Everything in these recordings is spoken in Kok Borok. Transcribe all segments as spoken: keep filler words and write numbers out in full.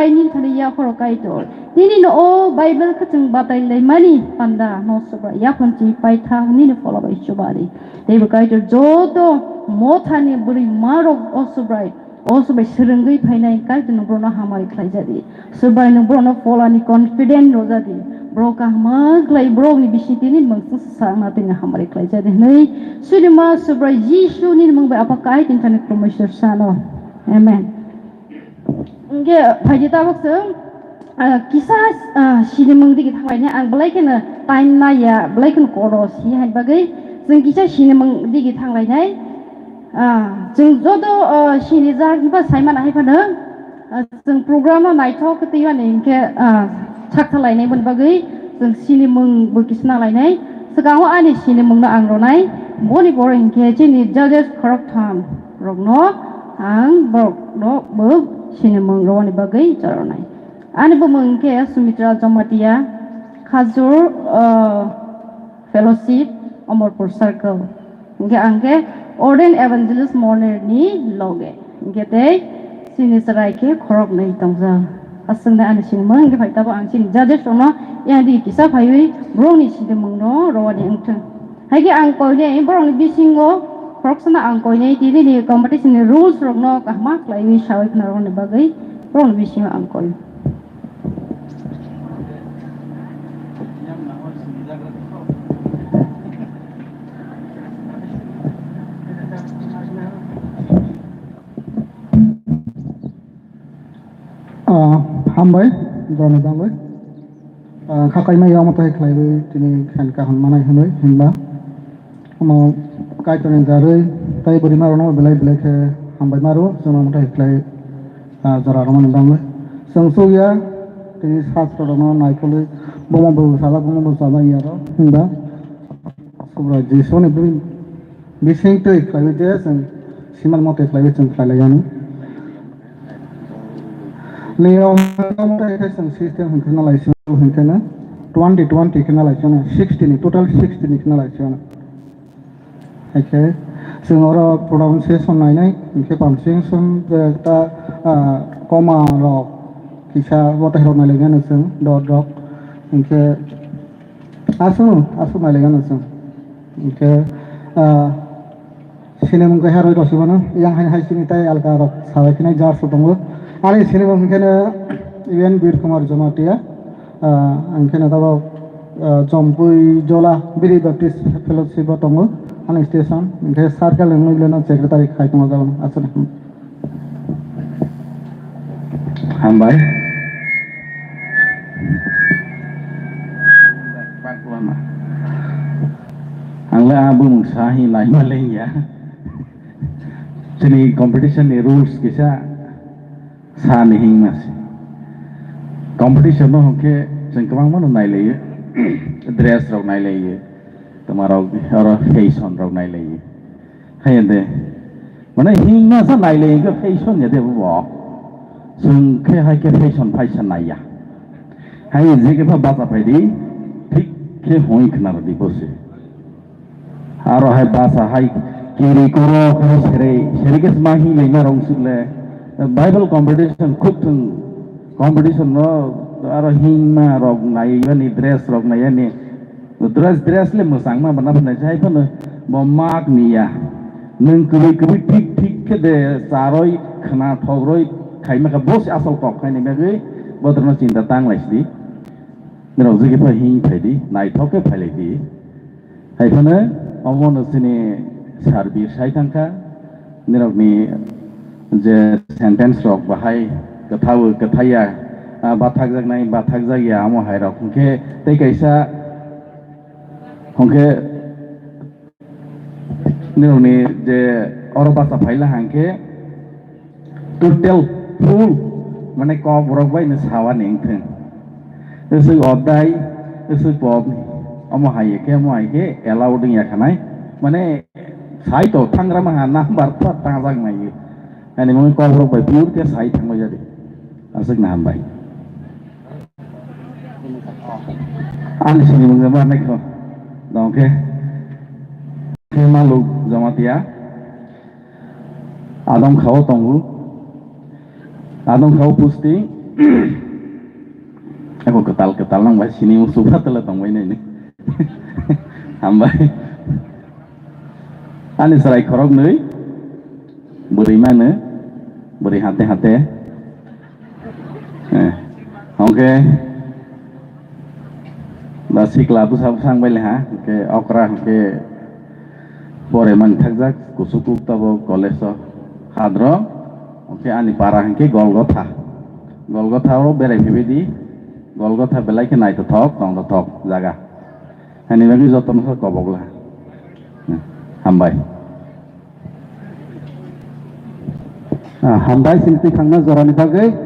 nini thani yapharo Kaitor. Nini no o Bible khe chwng batai laimani panda no Subrai yaphang chini paithak nini phola bai chuba di. Teibo Kaitor joto mothani bwrwi marok o Subrai, o Subrai swrwngwi phainai Kaitor no borokno hamari khlaijadi. Subrai no borokno pholani confident rwjadi. Borok kaham khlai borokni bisingtwi nini mungsung sakna tini hamari khlaijadi hwnwi Surima Subrai Jisu nini mung bai Apha Kaitor thani khulumui sano. Amen. Hingke phaidi tabuk chwng, ah, kisa, ah, sinimung digi thanglainai, ang belai kheno time naiya, belai kheno koro si hai bagwi chwng kisa sinimung digi thanglainai. Ah, chwng joto, ah, sinijak hiba saimano hai phano, ah, chwng program no naithok khe twiwani hingke, ah, sak thalainai boni bagwi chwng sinimung bo kisa nanglainai. Swkango ani sinimung no ang ronai, boni pore hingke chini judges khoroktham rokno ang borok rok bo sinimung rwani bagwi choroknai. Ani bumung hingke Sumitra Jamatia, Khajur, ah, Fellowship, Omorpur Circle. Hingke ang khe Ordained Evangelist Moner ni loge. Hingke tei chini chwrai khe khoroknwi tongjak. Aswknai ani sinimung hingke phai tabuk ang chini judges rokno yang di kisa phaiwi borokni sinimung no rwani wngthung. Haikhe ang koinai borokni bisingo khoroksano ang koinai tini ni competition ni rules rokno kaham khlaiwi sawi khna rwna bagwi borokni bisingo ang koi. Ah, hambai, jono dangwi. Ah, kha kaimai yama tai khlaiwi tini khen kaham manai hwnwi hinba. Omo Kaitorni jarwi tai bwrwi ma rwno belai belai khe hambai ma rwo, chwngno omo tai khlai, ah, jora rwmani bangwi. Chwng chukya tini sastro rokno naikolwi bomo bo sajak, bomo bo sajak ya rw hinba. Subrai Jisuni bwrwi bising twi khlaiwi je chwng siman mote khlaiwi chwng khlai lai yani. Nirok mote khe chwng system hwn kheno lai chwng hwn kheno twenty twenty kheno lai chwng sixty ni total sixty ni kheno lai chwng. Haikhe chwng oro pronunciation nainai hinkhe pronunciation ta, ah, comma rok kisa bote rok nai lai mano chwng dot rok hinkhe Aswk, aswk nai lai gana chwng. Hingkhe, ah, sinimung kaisa roi rw sibano, yang hai hai sini tai alka rok sabai khe nai jar so tongo. Ani sinimung hingkhe no even Bir Kumar Jamatia, ah, hingkhe no tabok, ah, Chompui Jola Biri Baptist Fellowship o tongo. Ani station, hingkhe circle wngwi le no secretary khai tongo jabon. Aswk. Hambai. Ang le a bumung sa hi lai ma leng ya. Chini competition ni rules kisa sa ni hing ma se. Competition no hwnkhe chwng kwbangma no nai lai o. Dress rok nai lai o. Toma rok oro fashion rok nai lai o. Hai de. Mane hingma sa nai le hingke fashion ya de bo. Chwng khe hai khe fashion phaisa nai ya. Hai je khe pha basa phai di, thik khe hoi khna di bo se. Aro hai basa hai kiri koro khe sere, sere khe ma hi lai na rong suk le. Bible competition khuk thung competition no aro hingma rok nai ya ni dress rok nai ya ni. Dress, dress le mwchangma bana bana jai phano bo mak ni ya. Nwng kwrwi kwrwi thik thik khe de charoi khna thokroi khaima khe bo se asol kok khaini bagwi bo dorno chinta tang lai sidi. Norok jigi pha hing phai di, naithok khe phai lai di. Hai phano omo no chini sir bir sai thang kha. Nirokni je sentence rok bahai kwthao kwthaiya, ah, bathakjaknai bathakjakya amo hai rok hwnkhe tei kaisa hwnkhe nirokni je oro bacha phaila hwnkhe total full mane kok borok bai no sawa ni wngthung. Aswk odai, aswk pop, omo hai khe, omo hai khe allowed wngya khanai. Mane, sai to thangra maha number pha tangjak nai. Ani mungwi kok borok bai pure khe sai thangbai jadi. Aswk na hambai. Ani sini mungwi ma nai kho. Dong khe. Khe maluk Jamatia. Adong khao tongo. Adong khao pusti. Ako kwtal kwtal nang bai sini musu ba tala tong bai nai ni. Hambai. Ani chwrai khorok nwi. Bwrwi mano. Bwrwi hate hate. Eh, hwnkhe da sikla bwsa bwsa wng bai le ha, hwnkhe okra hwnkhe pore mani thakjak, kuchuk kuk tabuk college o hadro, hwnkhe ani para hwnkhe Golgotha, Golgotha o berai phaibai di, Golgotha belai khe naithothok tongthothok jaga, hani bagwi jotono khe kobok la, hmm, hambai. Ah, hambai sini twi thangna jorani bagwi.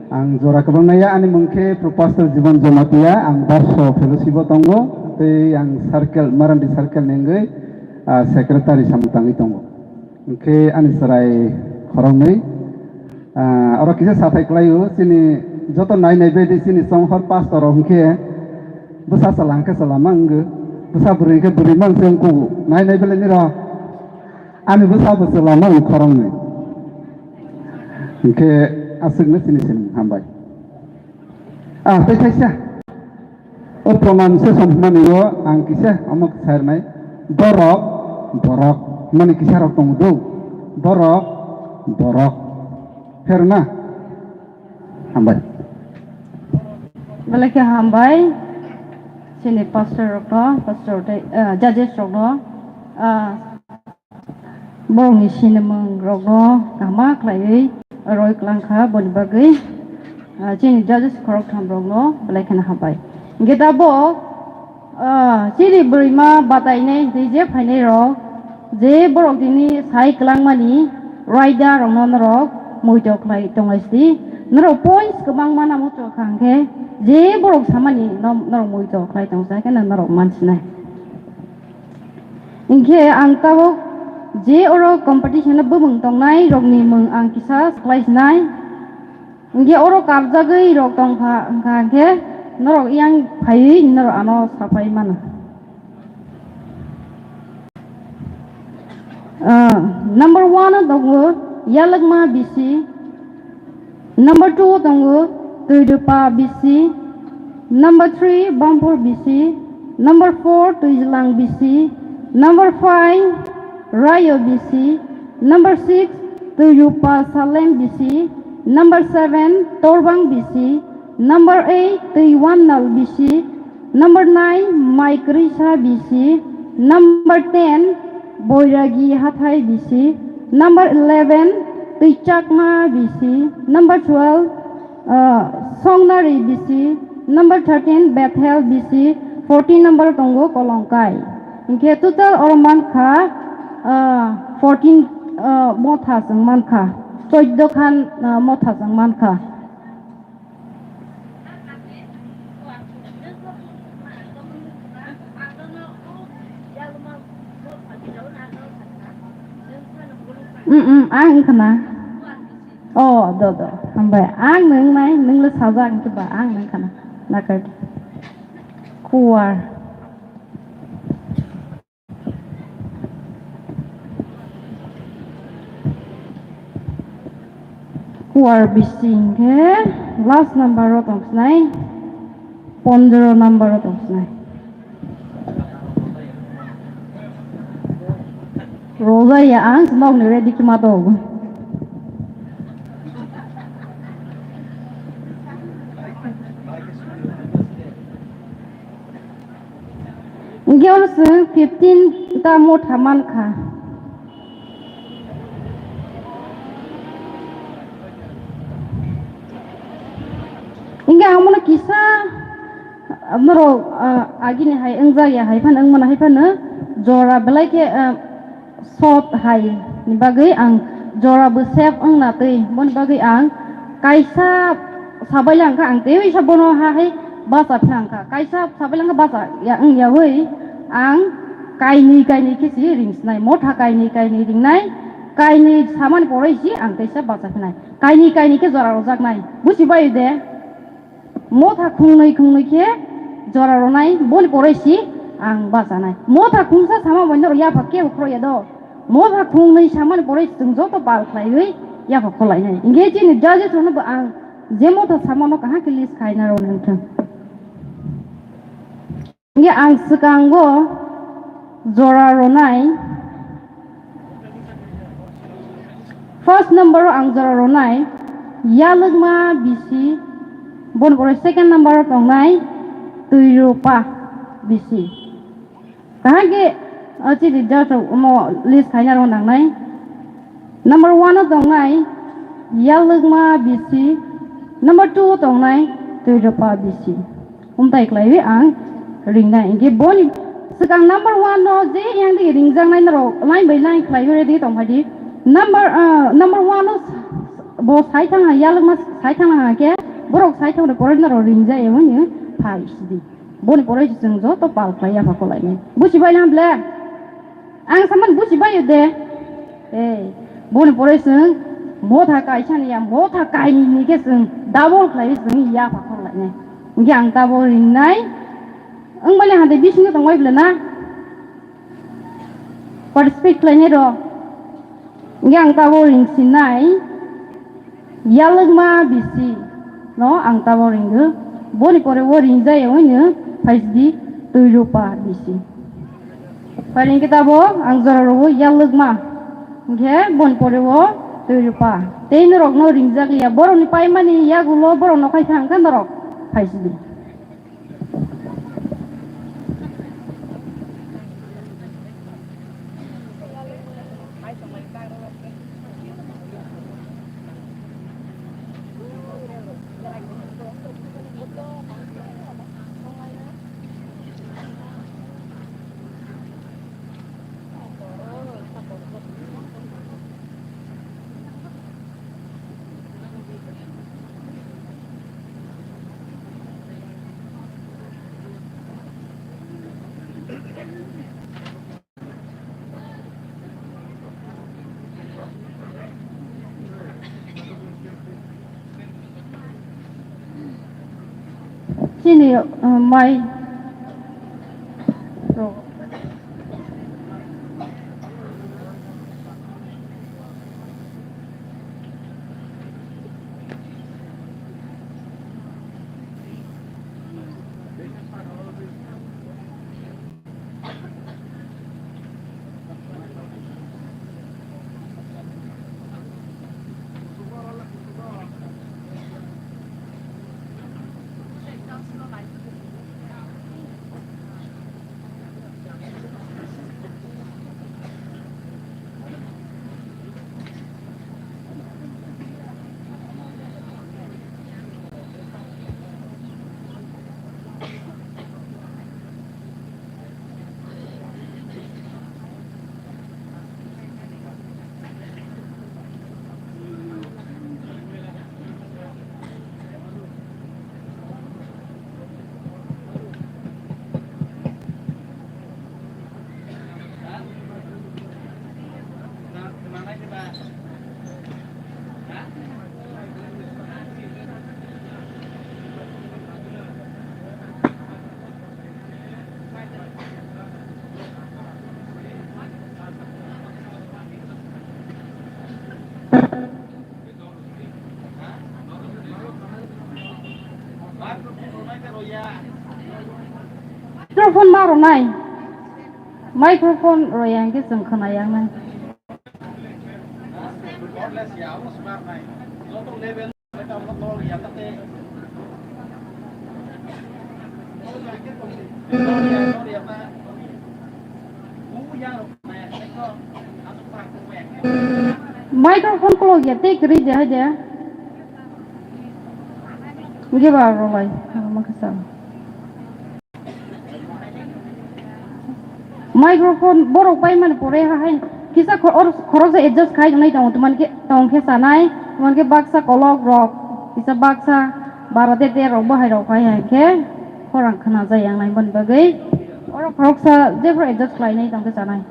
Ang jora kwbang naiya, ani mung khe Pro Pastor Jiban Jamatia, ang Barso Fellowship o tongo, tei ang circle, Marandi circle ni wngwi, ah, secretary samung tangwi tongo. Hwnkhe ani chwrai khoroknwi, ah, oro kisa sathai kwlaio, chini joto nai nai bai di chini chonghor pastor rok hwnkhe bwsa chwla hwnkhe chwla ma wngo, bwsa bwrwi hwnkhe bwrwi ma wngse wngkhu, nai nai belai nirok. Ani bwsa bo chwla no khoroknwi. Hwnkhe aswkno chini sini hambai. Ah, tei kaisa. O pronunciation hwnmani o ang kisa omo sai rwnai. Borok, borok. Mani kisa rok tongo do. Borok, borok. Pherna. Hambai. Belai khe hambai. Chini pastor rok no, pastor tei, ah, judges rok no. Ah, Borokni sinimung rokno kaham khlaiwi roi klang kha, boni bagwi, ah, chini judges khoroktham rokno belai kheno hambai. Hwnkhe tabuk, ah, chini bwrwima batainai tei je phainai rok, je borok tini sai kwlangmani raida rokno norok muitok khlai tonglai sidi. Norok points kwbangma namo chokha hwnkhe, je borok samani no-, norok muitok khlai tongsa khe norok mansinai. Hinkhe ang tabuk je oro competition o bumung tongnai rokni mung ang kisa saklai sinai. Hinkhe oro karjagwi rok tongkha, wngkha hinkhe norok yang phaiwi norok ano sapai mano. Ah, number one o tongo Yalwkma bisi. Number two o tongo Twidupa bisi. Number three Bampur bisi. Number four Twijlang bisi. Number five Rayo bisi. Number six Twidupa Salem bisi. Number seven Torbang bisi. Number eight Twiwannal bisi. Number nine Maikrisa bisi. Number ten Boiragi Hathai bisi. Number eleven Twichakma bisi. Number twelve, uh, Songnari bisi. Number thirteen Bethel bisi. Fourteen number tongo Kolongkai. Hinkhe total oro mankha, uh, fourteen, uh, motha chwng mankha. Choiddo khan, uh, motha chwng mankha. Mm, mm, ang wngkha na. Oh, do, do. Hambai. Ang nung nai, nung le sajak wngkhe ba, ang nung khana. Nakai. Kuar. Kuar bising khe last number o tong sinai, pondro number o tong sinai. Rojai ya ang nok ni ready kima to. Hingke oro chwng fifteen ta motha mankha. Hingke ang bono kisa, ah, norok, ah, agini hai wngjakya hai phano wngmano hai phano jora belai khe, ah, sot hai ni bagwi ang jora bo save wngna twi, boni bagwi ang kaisa sabai lang kha, ang teiwi sa bono ha hai bacha phina ang kha, kaisa sabai lang kha bacha ya wng yawi ang kainwi kainwi khe si ring sinai, motha kainwi kainwi ringnai, kainwi samani poroi si ang teisa bacha phinai, kainwi kainwi khe jora rojak nai, buchi bai de. Motha khungnwi khungnwi khe jora ronai, boni poroi si ang bachanai. Motha khungsa sama bai norok yapha kebo khorokya do. Motha khungnwi samani poroi chwng joto pal khlaiwi yapha kholainai. Hingke chini judges rokno bo ang je motha samo no kaham khe list khaina rw nang thang. Hingke ang swkango jora ronai, first number o ang jora ronai Yalwkma bisi, boni pore second number o tongnai Twiropa bisi. Kaham khe, o, chini jora omo list khaina rw nangnai. Number one o tongnai Yalwkma bisi, number two o tongnai Twiropa bisi. Umtai khlaiwi ang ringnai. Hingke boni swkang number one no je yang digi ringjaknai norok line by line khlaiwi ready tongphai di. Number, ah, number one no bo sai thang ha, Yalwkma sai thang ha khe borok sai thang pore norok ringjak ya hwnwi phai sidi. Boni pore chwng joto pal khlai yapha kholai nai. Buchi bai nang ble? Ang saman buchi bai de. Ei, boni pore chwng motha kaisa ni ya, motha kainwi ni khe chwng double khlai chwng yapha kholai nai. Hingke ang double ringnai. Wng bale hande bisingo tongbai ble na? Participate khlainai rok. Hingke ang tabok ringsinai Yalwkma bisi no ang tabok ringkha. Boni pore o ringjaya hwnwi phaisidi Twiropa bisi. Phaini hingke tabok ang jora rogo Yalwkma. Hingke boni pore o Twiropa. Tei norokno ringjak ya. Borokni paimani yagulo borok nokhai thangkha norok phaisidi. Chini, uh, mai rok. Microphone ma rwnai. Microphone rwya hwnkhe chwng khwnaya wngnai. Microphone kolok ya, tei kwrwi de hai de. Nge ba rwlai, ma kasa. Microphone borok pai mani pore ha hai kisa kho-, or khoroksa adjust khai wngnai tongo, tongmani khe, tong khe sanai, tongmani khe baksa kolok rok, kisa baksa bara de de rok bahai rok hai hai khe khorang khna jai yang nai boni bagwi oro khoroksa jephru adjust khlai nai tong khe sanai.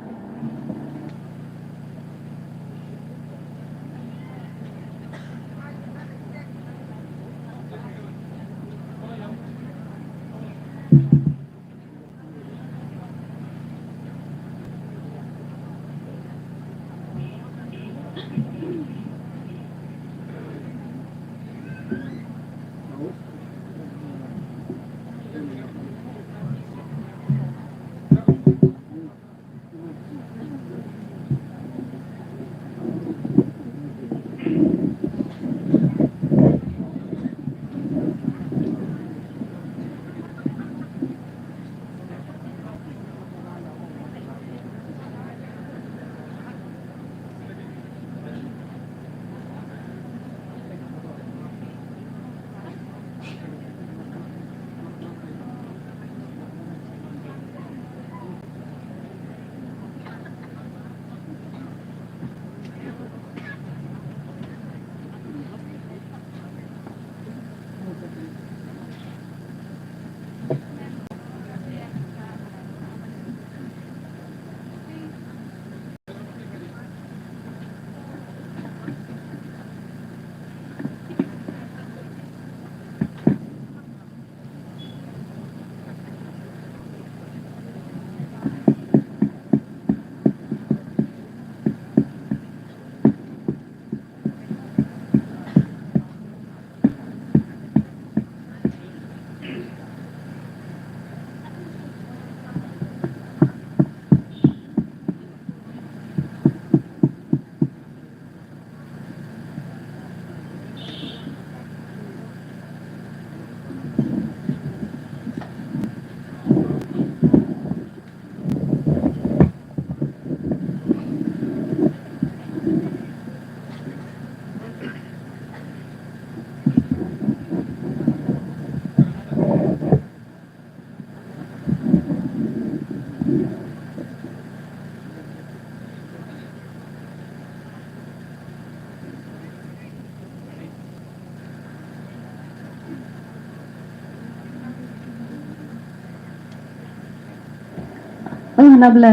Ang hwnna bwle.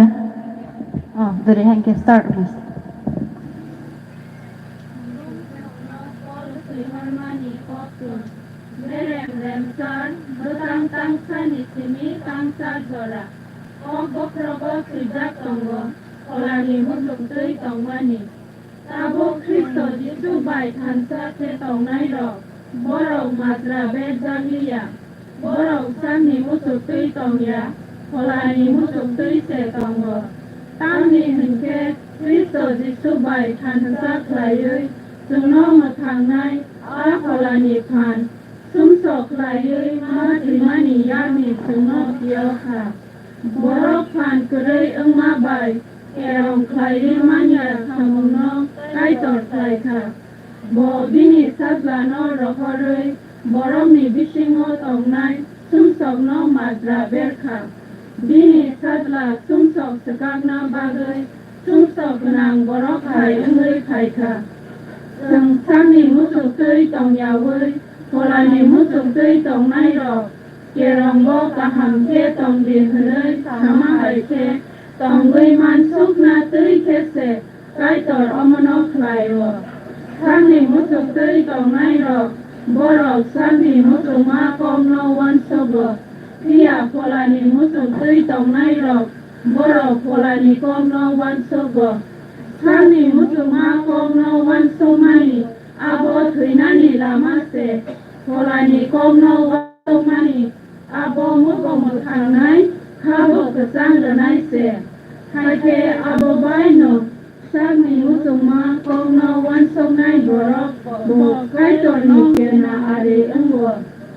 Oh, dori hai khe start. Berem remsar, bwtang tangsani simi tangsar jora. Kok bokhrogo swijak tongo, pholani muchuk twi tongmani. Tabuk Khristo Jisu bai thansa khe tongnairok, borok majra berjak liya, borok sakni muchuk twi tongya, pholani muchuk twi se tongo. Tamni hwn khe Khristo Jisu bai thansa khlaiwi chwngno mwthangnai a pholani phan sumsok khlaiwi ma thwimani yakni chwngno phiyok kha. Borok phan kwrwi wngma bai kerong khlaiwi manya samungno Kaitor khlai kha. Bo bini sajlano rohorwi borokni bisingo tongnai sumsokno majra ber kha. Bini sajla sumsok swkakna bagwi sumsok gwnang borok hai wngwi phai kha. Chwng sakni muchuk twi tongyaui pholani muchuk twi tongnairok kerongo kaham khe tong di hwnwi sama hai khe tongwi mansukna twi khe se Kaitor omono khlai-o. Sakni muchuk twi tongnairok borok sakni muchungma kokno uansogo, phiya pholani muchuk twi tongnairok borok pholani kokno uansogo. Sakni muchungma kokno uansokmani abo thwinani lama se, pholani kokno uansokmani abo mugo mwthangnai, khabo kwchang rwnai se. Hai khe abo bai no sakni muchungma kokno uansoknai borok bo Kaitorni kena ari wngo,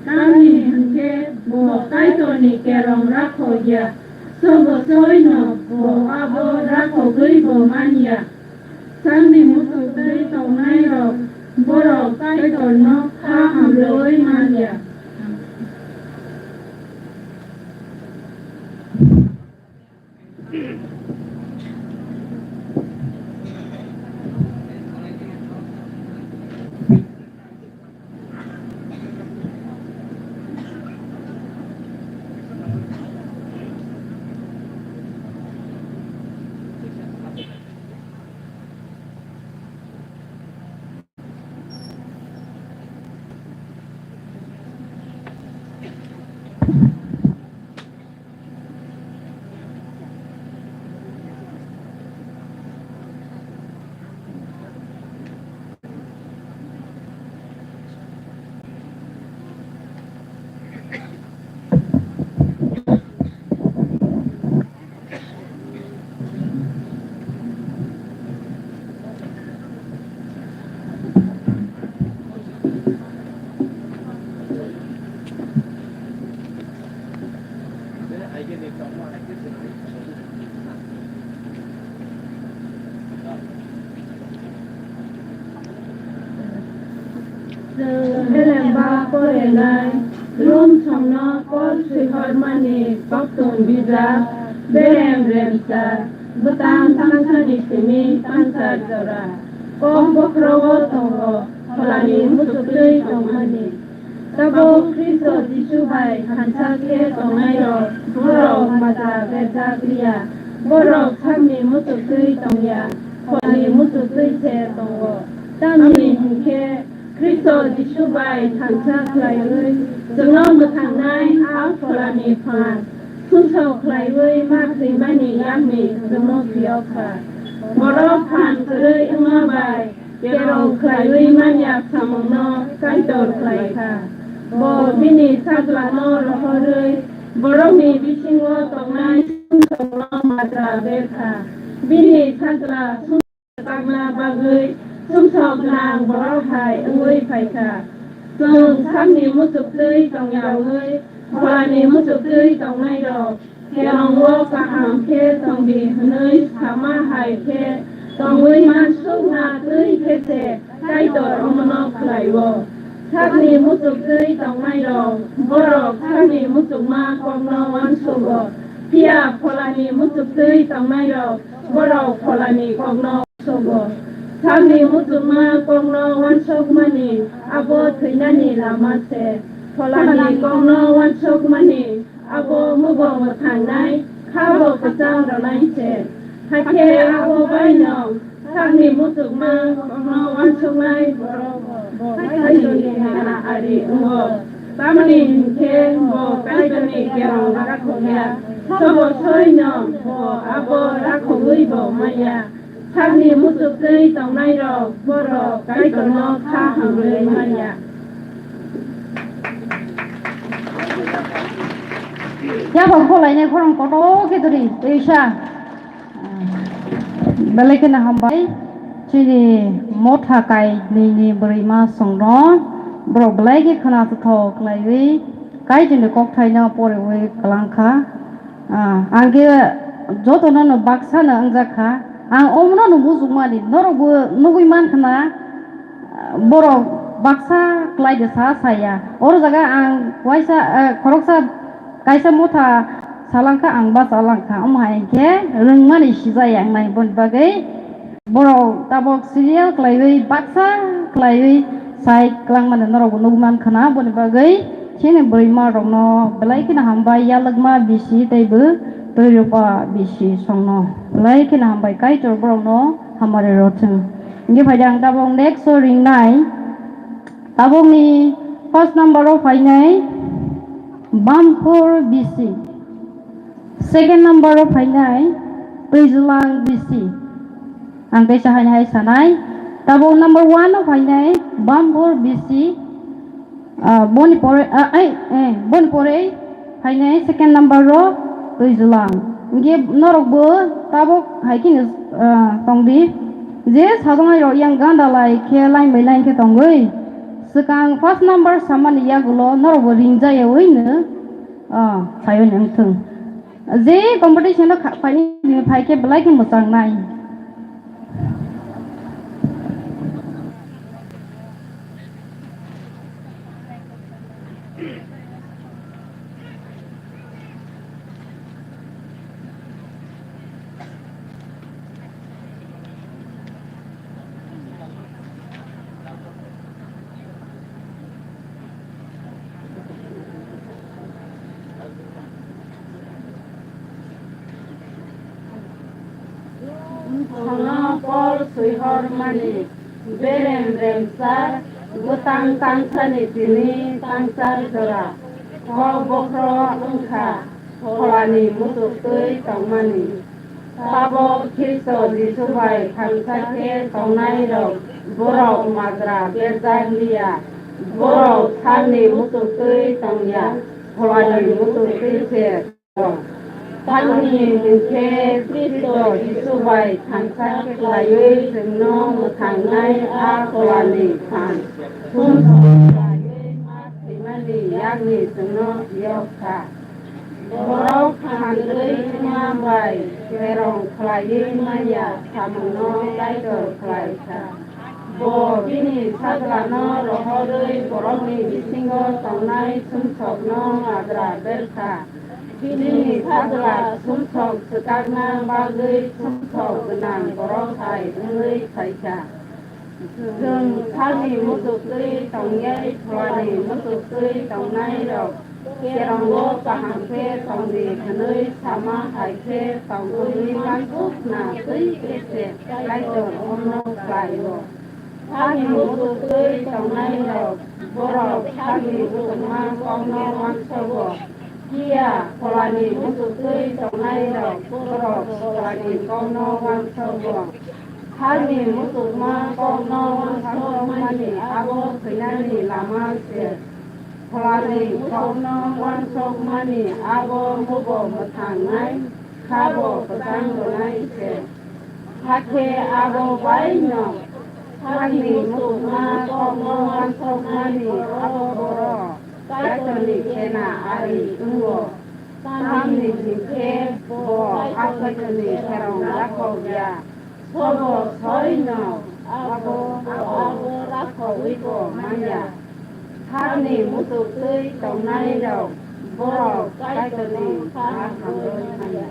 tamni hwn khe bo Kaitorni kerong rakhok ya. Sobo soi no bo abo rakhogwi bo man ya. Sakni muchuk twi tongnairok borok Kaitorno kha hamrwui man ya. Chwng belem ba porenai, Rom songno Pol swihormani koktwng bijap, berem remsa, bwtang tangsani simi tangsar jora, kok bokhorogo tongo, pholani muchuk twi tongmani. Tabuk Khristo Jisu bai thansa khe tongnairok, borok mata berjak liya, borok sakni muchuk twi tongya, pholani muchuk twi se tongo. Tamni hwn khe Khristo Jisu bai thansa khlaiwi chwngno mwthangnai a pholani phan sumsok khlaiwi ma thwimani yakni chwngno phiyok kha. Borok phan kwrwi wngma bai kerong khlaiwi manya samungno Kaitor khlai kha. Bo bini sajlano rohorwi borokni bisingo tongnai sumsokno majra ber kha. Bini sajla sumsok swkakna bagwi sumsok gwnang borok hai wngwi phai kha. Chwng sakni muchuk twi tongyaui pholani muchuk twi tongnairok Kerongo kaham khe tong di hwnwi sama hai khe tongwi mansukna twi khe se Kaitor omono khlai-o. Sakni muchuk twi tongnairok borok sakni muchukma kokno uansugo, phiya pholani muchuk twi tongnairok borok pholani kokno uansugo. Sakni muchukma kokno uansukmani abo thwinani lama se, pholani kokno uansukmani abo mugo mwthangnai, Khabo kwchang rwnai se. Hakhe abo baino sakni muchukma kokno uansuknai borok bo Kaitorni kena ari wngo. Tamni hinkhe bo Kaitorni kerong rakhokya. Sobo soino bo abo rakhogwi bo manya. Sakni muchuk twi tongnairok borok Kaitorno kha hamrwi manya. Yapha kholainai khorang kotor khe twi twisa. Belai kheno hambai. Chini motha kai nini bwrwi ma songno borok belai khe khna thotho khlaiwi Kaitorni kokthaino poriwi kwlangkha. Ah, ang khe jotono no baksa no wngjak kha. Ang omono no mujukmani, norokbo nugwi man khna, ah, borok baksa klai de sa saya. Oro jaga ang waisa, ah, khoroksa kaisa motha salangkha, ang bachalangkha. Omo hai khe rwngmani sijaya wngnai, boni bagwi Borok tabok serial khlaiwi, baksa khlaiwi sai kwlangmani norokbo nugwi mankha na, aboni bagwi chini bwrwi ma rokno belai kheno hambai, yalwkma bisi tei bo twi rwkma bisi songno belai kheno hambai, Kaitor borokno hamari rwthwng. Hingkhe phaidi ang tabok next o ringnai, tabokni first number o phainai Bamkhor bisi. Second number o phainai Twijlang bisi. Ang teisa haino hai sanai. Tabuk number one o phainai Bamkhor bisi. Ah, boni pore, ah, ai, eh, boni pore phainai second number o Twijlang. Hingke norokbo tabuk hai kheno, ah, tongdi. Je sajongnairok yang ganda lai khe line by line khe tongwi. Swkang first number samani yagulo norokbo ringjayawi no. Oh, phaio nang thung. Je competition no kha-, phaini bini phai khe belai khe mwchang nai. Bwkhano kol swihormani, berem remsa, bwtang tangsani tini tangchar jora, kok bokhro wngkha, pholani muchuk twi tongmani. Tabok Khristo Jisu bai thansa khe tongnairok, borok majra berjak liya, borok sakni muchuk twi tongya, pholani muchuk twi se. Tamni hinkhe Khristo Jisu bai thansa khlaiwi chwngno mwthangnai a pholani phan sumsok khlaiwi ma thwimani yakni chwngno phiyok kha. Borok phan kwrwi wngma bai kerong khlaiwi manya samungno Kaitor khlai kha. Bo bini sajlano rohorwi borokni bisingo tongnai sumsokno majra ber kha. Bini sajla sumsok swkakna bagwi sumsok gwnang borok hai wngwi phai kha. Chwng sakni muchuk twi tongyai pholani muchuk twi tongnairok kerongo kaham khe tongdi hwnwi sama hai khe tongwi mansuk khna twi khe se Kaitor omno khlai-o. Sakni muchuk twi tongnairok borok sakni muchungma kokno uansogo. Phiya pholani muchuk twi tongnairok borok pholani kokno uansogo. Sakni muchukma kokno uansokmani abo thwinani lama se. Pholani kokno uansokmani abo mubo mwthangnai, khabo kwchang rwnai se. Hakhe abo baino sakni muchungma kokno uansokmani abo borok Kaitorni kena ari wngo. Tamni hinkhe bo a Kaitorni kerong rakhok ya. Sobo soino abo, abo rakhogwi bo manya. Sakni muchuk twi tongnairok borok Kaitorni kha hamrwi manya.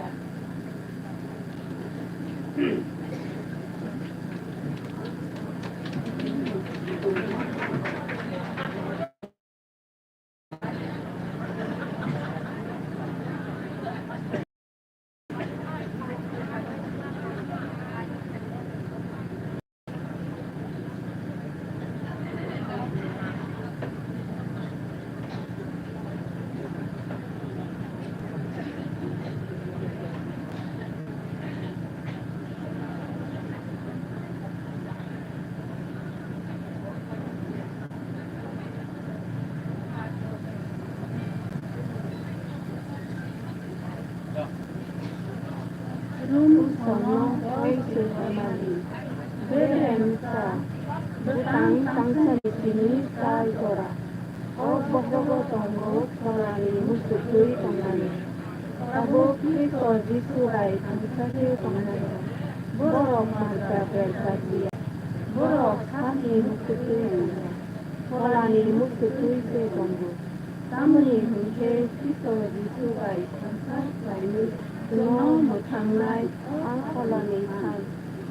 Kaitorno koi se hwnmani. Bere wngkha bwtang tangsani simi tal jora. O bokhrogo tongo pholani muchuk twi tongmani. Tabuk Khristo Jisu bai thangsa khe tongnai. Borok mansa berjak liya. Borok sakni muchuk twi tongo. Pholani muchuk twi se tongo. Tamoni hwn khe Khristo Jisu bai thangsa khlaiwi chwngno mwthangnai a pholani phan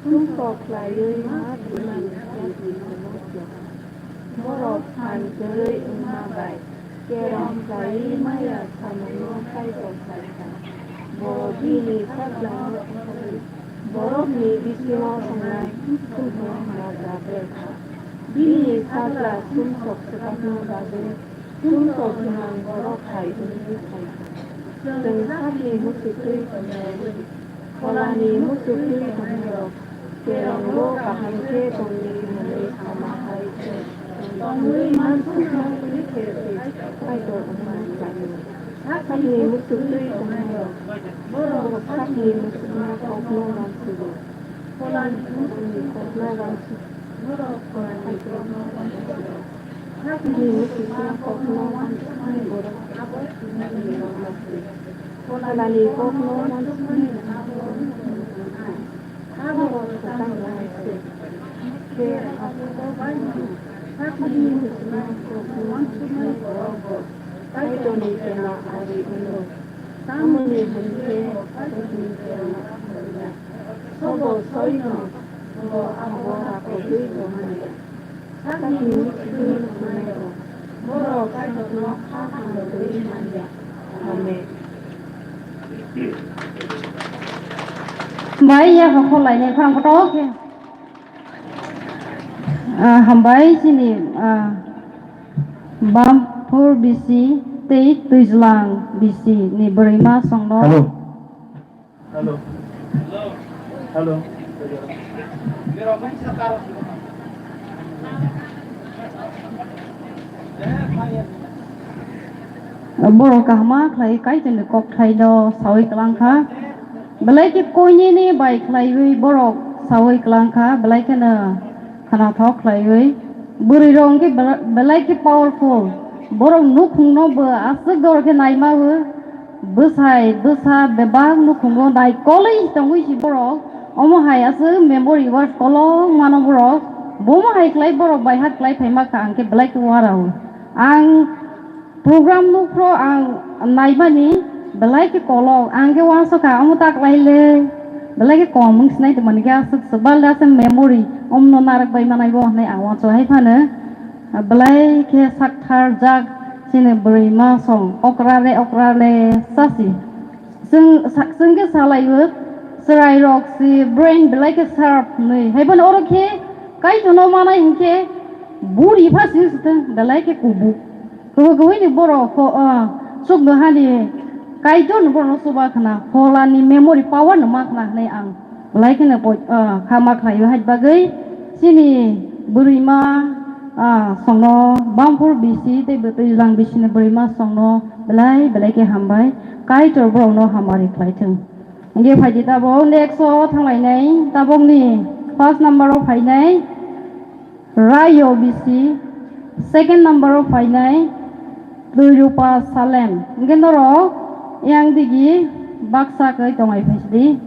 sumsok khlaiwi ma thwimani yakni hwnmokya. Borok phan kwrwi wngma bai kerong khlaiwi maya samungno Kaitor khlai kha. Bo bini sajlano thangwi borokni bisingo tongnai sumsokno nagra ber kha. Bini sajla sumsok swkakna bagwi sumsok gwnang borok hai hwnwi sai kha. Chwng sakni muchuk twi tongnai, pholani muchuk twi tongnairok kerongo kaham khe tongdi hwnwi sama hai se tongwi mansukma twi khe twi Kaitor wngmani khlaio. Sakni muchuk twi tongnairok borok sakni muchukma kokno uansugo. Pholani muchukni kokno uansugo. Borok pholani kokno uansugo. Sakni muchukma kokno uansukmani borok abo thwimani rwma se. Pholani kokno uansukmani abo wngkha abo kwchang rwma se. Khe abo bai mano. Sakni muchukma kokno uansukmani borok bo Kaitorni kena ari wngo. Tamoni hwn khe Kaitorni kena ari ya. Sobo soino bo abo rakhogwi tongmani. Sakni muchukni hwnnairok borok Kaitorno kha hamrogwi man ya. Amen. Bai ya hokol lainai phang kotor khe. Ah, hambai chini, ah, Bamphur bisi tei Twijlang bisi ni bwrwima songno. Hello. Hello. Hello. Borok kahama khlai Kaitorni kokthaino sawi kwlangkha. Belai khe koinini bai khlaiwi borok sawi kwlangkha. Belai kheno khwnathok khlaiwi. Bwrwirok hwnkhe bela-, belai khe powerful. Borok nukhungno bo aswk dor khe naimawi. Bwsai bwsa bebak nukhungo naikolwi tongwi si borok. Omo hai aswk memory wars kolok mano borok. Bomo hai khlai borok bai hat khlai phaima kha, ang khe belai khe uarao. Ang program nukhro ang naimani belai khe kolok. Ang khe uansukha omo ta khlai le. Belai khe kom wng sinai tongmani khe aswk swbal da se memory omno narwk bai manai bo hinwi ang uansuk hai phano. Belai khe sakthar jak chini bwrwima song okra le okra le sasi. Chwng sa-, chwng khe salai o chwrai rok si brain belai khe sharp hinwi. Hai phano oro khe Kaitorno manai hinkhe buri pha si sithwng belai khe kubuk. Kubuk kubui ni borok ho, ah, chukno hani Kaitorno borokno chuba khna, pholani memory power no ma khna hinwi ang belai kheno poi-, ah, khama khlaio. Hai bagwi chini bwrwima, ah, songno Bamphur bisi tei bo Twijlang bisini bwrwima songno belai belai khe hambai. Kaitor borokno hamari khlaithwng. Hingke phaidi tabok next o thanglainai, tabokni first number o phainai Rayo bisi, second number o phainai Twirupa Salem. Hingke norok yang digi baksa khe tongai phaisidi.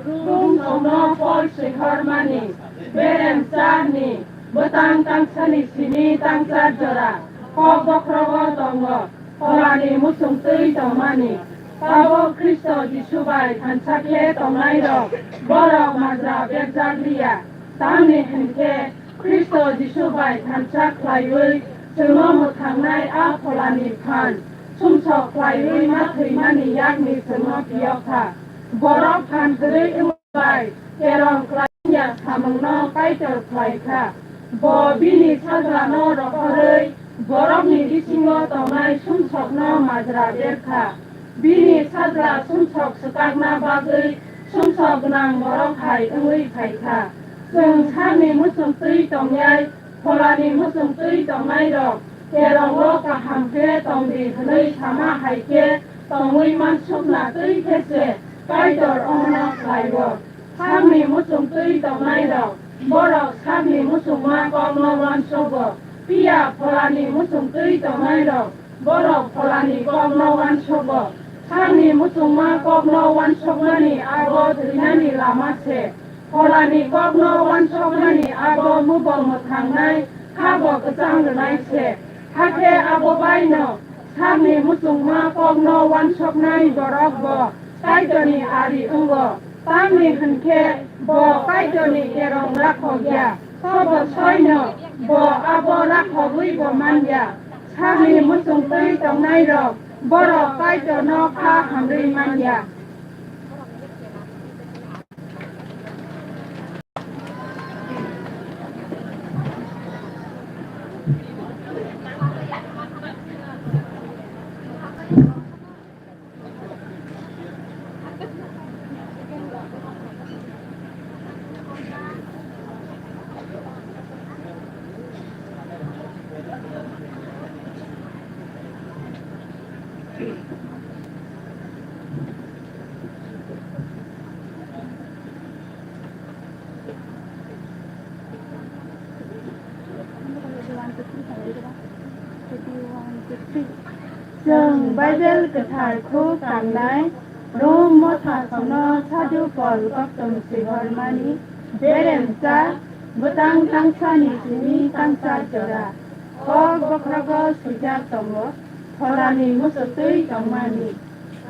Rum songno Pol swihormani, berem charni, bwtang tangsani simi tangchar jora, kok bokhrogo tongo, pholani muchung twi tongmani. Tabok Khristo Jisu bai thansa khe tongnairok, borok majra berjak liya, tamni hinkhe Khristo Jisu bai thansa khlaiwi chwngno mwthangnai a pholani phan sumsok khlaiwi ma thwimani yakni chwngno phiyok kha. Borok phan kwrwi wng bai kerong khlai ya samungno Kaitor khlai kha. Bo bini sajlano rohorwi Borokni bisingo tongnai sumsokno majra ber kha. Bini sajla sumsok swkakna bagwi sumsok gwnang borok hai wngwi phai kha. Chwng sakni muchung twi tongyai, pholani muchung twi tongnairok kerongo kaham khe tong di hwnwi sama hai khe tongwi mansukna twi khe se Kaitor omono khlai-o. Sakni muchung twi tongnairok, borok sakni muchungma kokno uansogo, phiya pholani muchung twi tongnairok, borok pholani kokno uansogo. Sakni muchungma kokno uansokmani abo thwinani lama se. Pholani kokno uansokmani abo mubo mwthangnai, habo kwchang rwnai se. Hakhe abo baino sakni muchungma kokno uansoknai borok bo Kaitorni ari wngo. Tamni hwn khe bo Kaitorni kerong rakhok ya, sobo soino bo abo rakhogwi bo man ya. Sakni muchung twi tongnairok borok Kaitorno kha hamrwi man ya. Chwng Baibel Kwthar khuk tangnai Rom motha songno Sadhu Pol koktwm swihormani beremsa bwtang tangsani simi tangsa jora kok bokhrogo swijak tongo, pholani muchuk twi tongmani.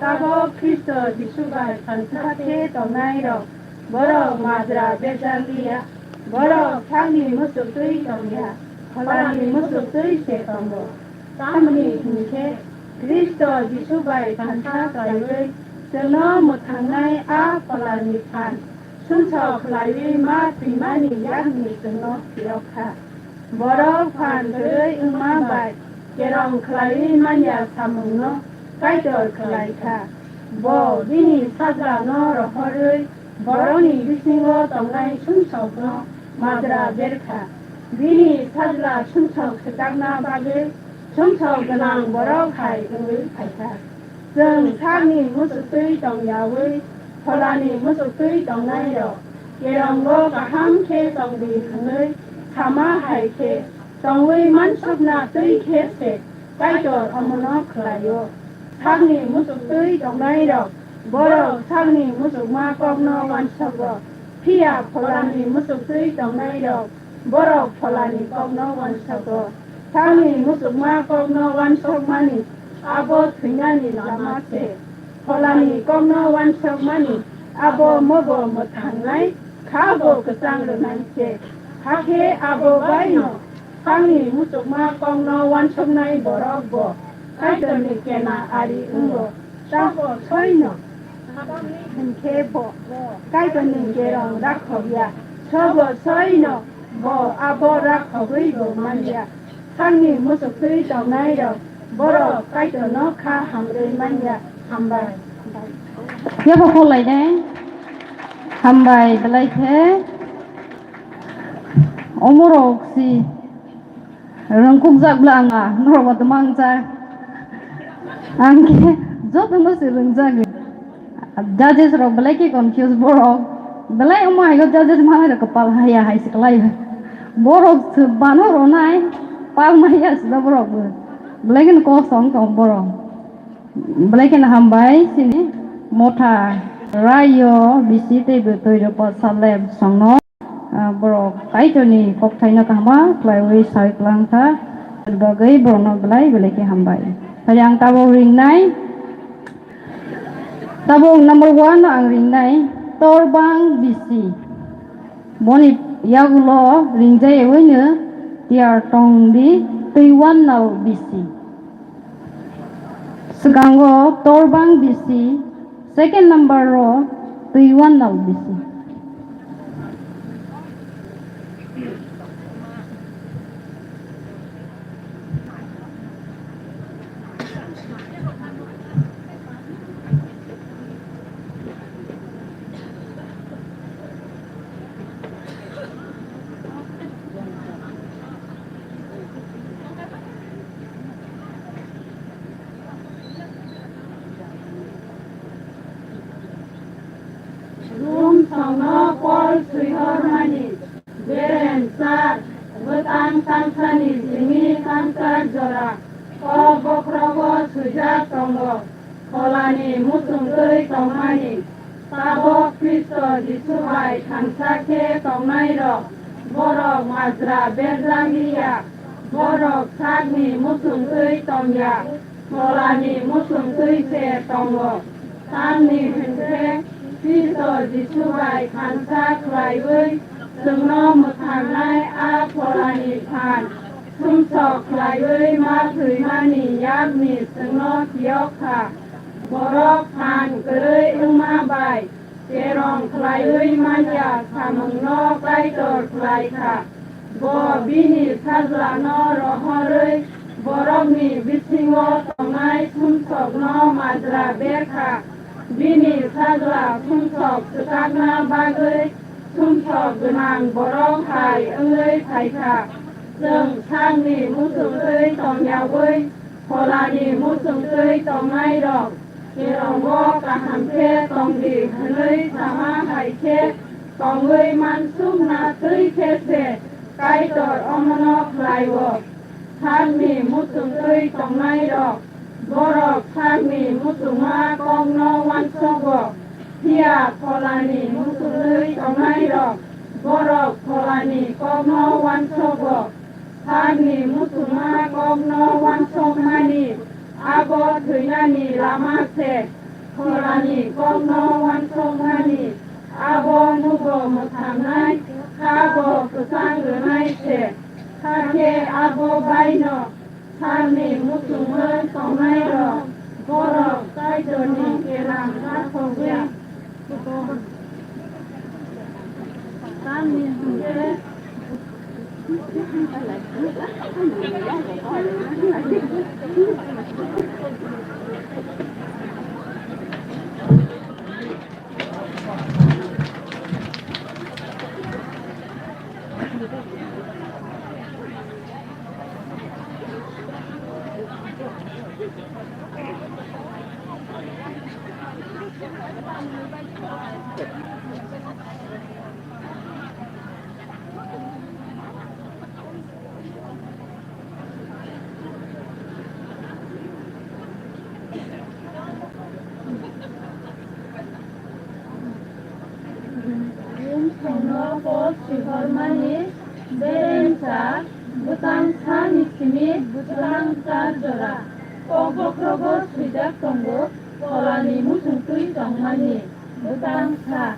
Tabok Khristo Jisu bai phansa khe tongnairok borok majra berjak liya, borok sakni muchuk twi tongya, pholani muchuk twi se tongo. Tamni hwn khe Khristo Jisu bai phansa khlaiwi chwngno mwthangnai a pholani phan sumsok khlaiwi ma thwimani yakni chwngno phiyok kha. Borok phan kwrwi wngma bai kerong khlaiwi man ya samungno Kaitor khlai kha. Bo bini sajlano rohorwi borokni bisingo tongnai sumsokno majra ber kha. Bini sajla sumsok swkakna bagwi sumsok gwnang borok hai wngwi phai kha. Chwng sakni muchuk twi tong yaui pholani muchuk twi tongnairok kerongo kaham khe tong di hwnwi sama hai khe tongwi mansukna twi khe se Kaitor omono khlai-o. Sakni muchuk twi tongnairok borok sakni muchukma kokno uansogo, phiya pholani muchuk twi tongnairok borok pholani kokno uansogo. Sakni muchukma kokno uansokmani abo thwinani lama se. Pholani kokno uansokmani abo mobo mwthangnai, khabo kwchang rwnai se. Hakhe abo baino sakni muchukma kokno uansoknai borok bo Kaitorni kena ari wngo. Tamo soino. Hinkhe bo Kaitorni kerong rakhok ya. Sobo soino bo abo rakhogwi bo man ya. Sakni muchuk twi tongnai rok borok Kaitorno kha hamrwi man ya. Hambai. Yabo kholai de. Hambai belai khe. Omorok si. Rwngkukjak bla ang, ah, norok bo twma wngjak. Ang khe jotono se rwngjagwi. Judges rok belai khe confuse borok. Belai omo hai khe judges manai rok kwpal haya hai se kwlai. Borok se bano rwnai pal maya se da borok bo. Belai kheno kosong tong borok. Belai kheno hambai chini motha raio bisi tei bwtwi rwpot salem songno. Ah, borok Kaitorni kokthaino kaham khlaiwi sai kwlang kha, bagwi borokno belai belai khe hambai. Phai ang tabuk ringnai, tabuk number one no ang ringnai, Torbang bisi. Boni yagulo ringjaiwino tiyar tong di, Twiwannal bisi. Swkango Torbang bisi, second number ro Twiwannal bisi. Bwtang tansani simi tansa jora kok bokhrogo swijak tongo, pholani muchungtwi tongmani. Tabok Khristo Jisu bai thansa khe tongnairok, borok majra berjak liya, borok sakni muchungtwi tongya, pholani muchungtwi se tongo. Tamni hwn khe Khristo Jisu bai thansa khlaiwi chwngno mwthangnai a pholani phan sumsok khlaiwi ma thwimani yakni chwngno phiyok kha. Borok phan kwrwi wngma bai kerong khlaiwi manya samungno Kaitor khlai kha. Bo bini sajlano rohorwi borokni bisingo tongnai sumsokno majra ber kha. Bini sajla sumsok swkakna bagwi sumsok gwnang borok hai wngwi phai kha. Chwng sakni muchungtwi tongyaui pholani muchungtwi tongnairok kerongo kaham khe tong di hwnwi sama hai khe tongwi mansukna twi khe se Kaitor omono khlai-o. Sakni muchungtwi tongnairok borok sakni muchungma kokno uansogo, phiya pholani muchungtwi tongnairok borok pholani kokno uansogo. Sakni muchungma kokno uansokmani abo thwinani lama se, pholani kokno uansokmani abo nugo mwthangnai, abo kwchang rwnai se. Hakhe abo baino sakni muchungma tongnairok borok Kaitorni kelang rakhokya. Tamni hwnkhe Bumsongno kok sihormani berengsa bwtang sani simi bwtang char jora, kok bokhrogo swijak tongo, pholani muchungtwi tongmani. Bwtang sa,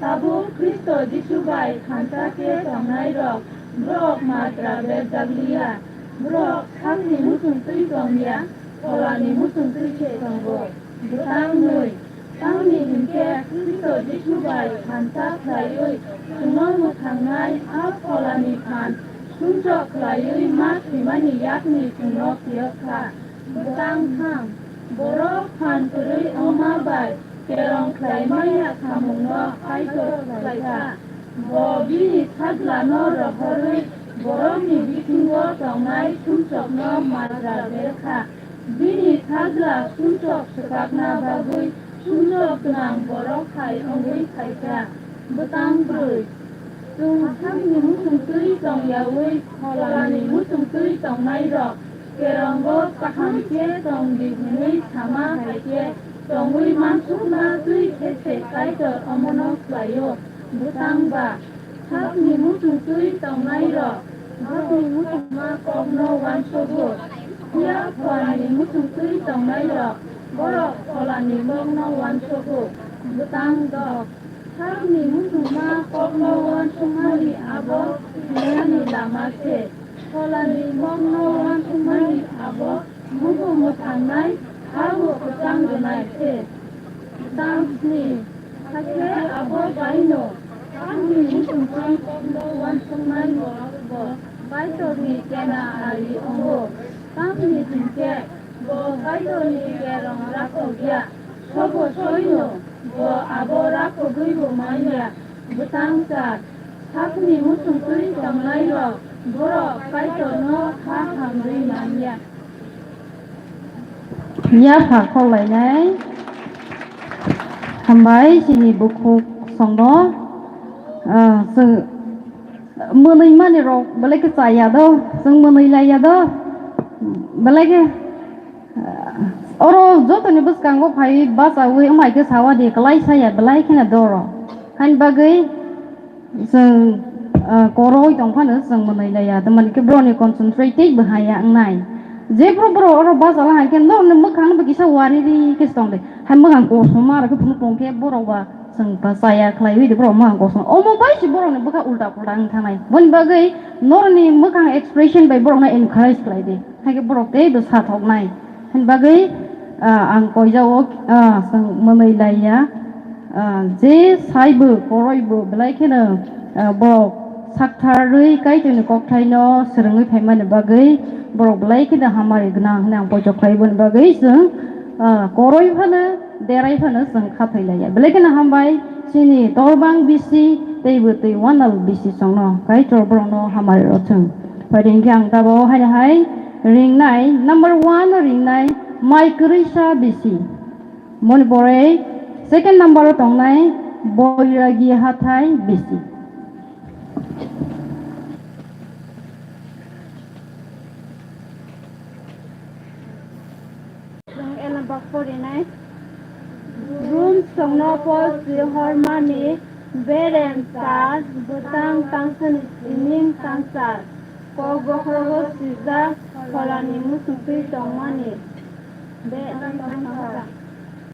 tabuk Khristo Jisu bai thansa khe tongnairok borok majra berjak liya, borok sakni muchungtwi tongya, pholani muchungtwi se tongo. Bwtang nwi, tamni hwnkhe Khristo Jisu bai thansa khlaiwi chwngno mwthangnai a pholani phan sumsok khlaiwi ma thwimani yakni chwngno phiyok kha. Bwtang tham, borok phan kwrwi wngma bai kerong khlai manya samungno Kaitor khlai kha. Bo bini sajlano rohorwi borokni bisingo tongnai sumsokno majra ber kha. Bini sajla sumsok swkakna bagwi sumsok gwnang borok hai wngwi phai kha. Bwtang brwi. Chwng sakni muchungtwi tongyaui pholani muchungtwi tongnairok kerongo kaham khe tong di hwnwi sama hai khe tongwi mansukna twi khe se Kaitor omono khlai-o. Bwtang ba, sakni muchungtwi tongnairok sakni muchungma kokno uansogo, phiya pholani muchungtwi tongnairok borok pholani kokno uansogo. Bwtang dok. Sakni muchungma kokno uansukmani abo thwinani lama se, pholani kokno uansukmani abo muchung mwthangnai abo kwchang rwnai se. Bwtang sni, hakhe abo baino sakni muchungma kokno uansukmani abo Kaitorni kena ari wngo, tamni hwnkhe bo Kaitorni kerong rakhok ya. Sobo soino bo abo rakhogwibo manya. Bwtang char, sakni muchungtwi tongnairok borok Kaitorno ha hamrwi manya. Yapha kok lainai. Hambai chini bukhuk songno, ah, chwng Mwnwi mani rok belai khe chaya do, chwng mwnwi laiya do, belai khe, oro jotoni bwskango phai bachaui wngbai khe sawa di, kwlai saya belai kheno doro. Haini bagwi chwng, ah, koroi tong phano chwng mwnwi laiya, tamani khe borokni concentrate tei bwhaiya wngnai. Jephru borok oro bachalo hai khe norokni mwkhang bo kisa wariri khe tong di, hai mwkhang kosom ma rok khe phunuk tong khe borok ba. Chwng ta chaya khlaiwi de borok mwkhang kosom. Omo bai se borokni bwkha ulta pulta wng thangnai. Boni bagwi norokni mwkhang expression bai borokno encourage khlai di. Haikhe borok teibo sathoknai. Hini bagwi, ah, ang koijao, ah, chwng mwnwi laiya. Ah, je saibo, koroibo belai kheno, ah, borok saktharwi Kaitorni kokthaino swrwngwi phaimani bagwi borok belai kheno hamari gwnang hwnwi ang poito khlai. Boni bagwi chwng, ah, koroi phano derai phano chwng khathoi laiya. Belai kheno hambai chini Torbang bisi tei bwtwi Wanal bisi chwngno Kaitor borokno hamari rw thwng. Phaidi hinkhe ang tabuk haino hai ringnai, number one o ringnai Mai Kwrwisa bisi. Moni pore second number o tongnai Boiragi Hathai bisi. Chwng elembak porinai. Rum songno pol si hormani berem sal bwtang tangsani sining tangsal kok bokhorogo sijak pholani muchungtwi tongmani. Be tongsa.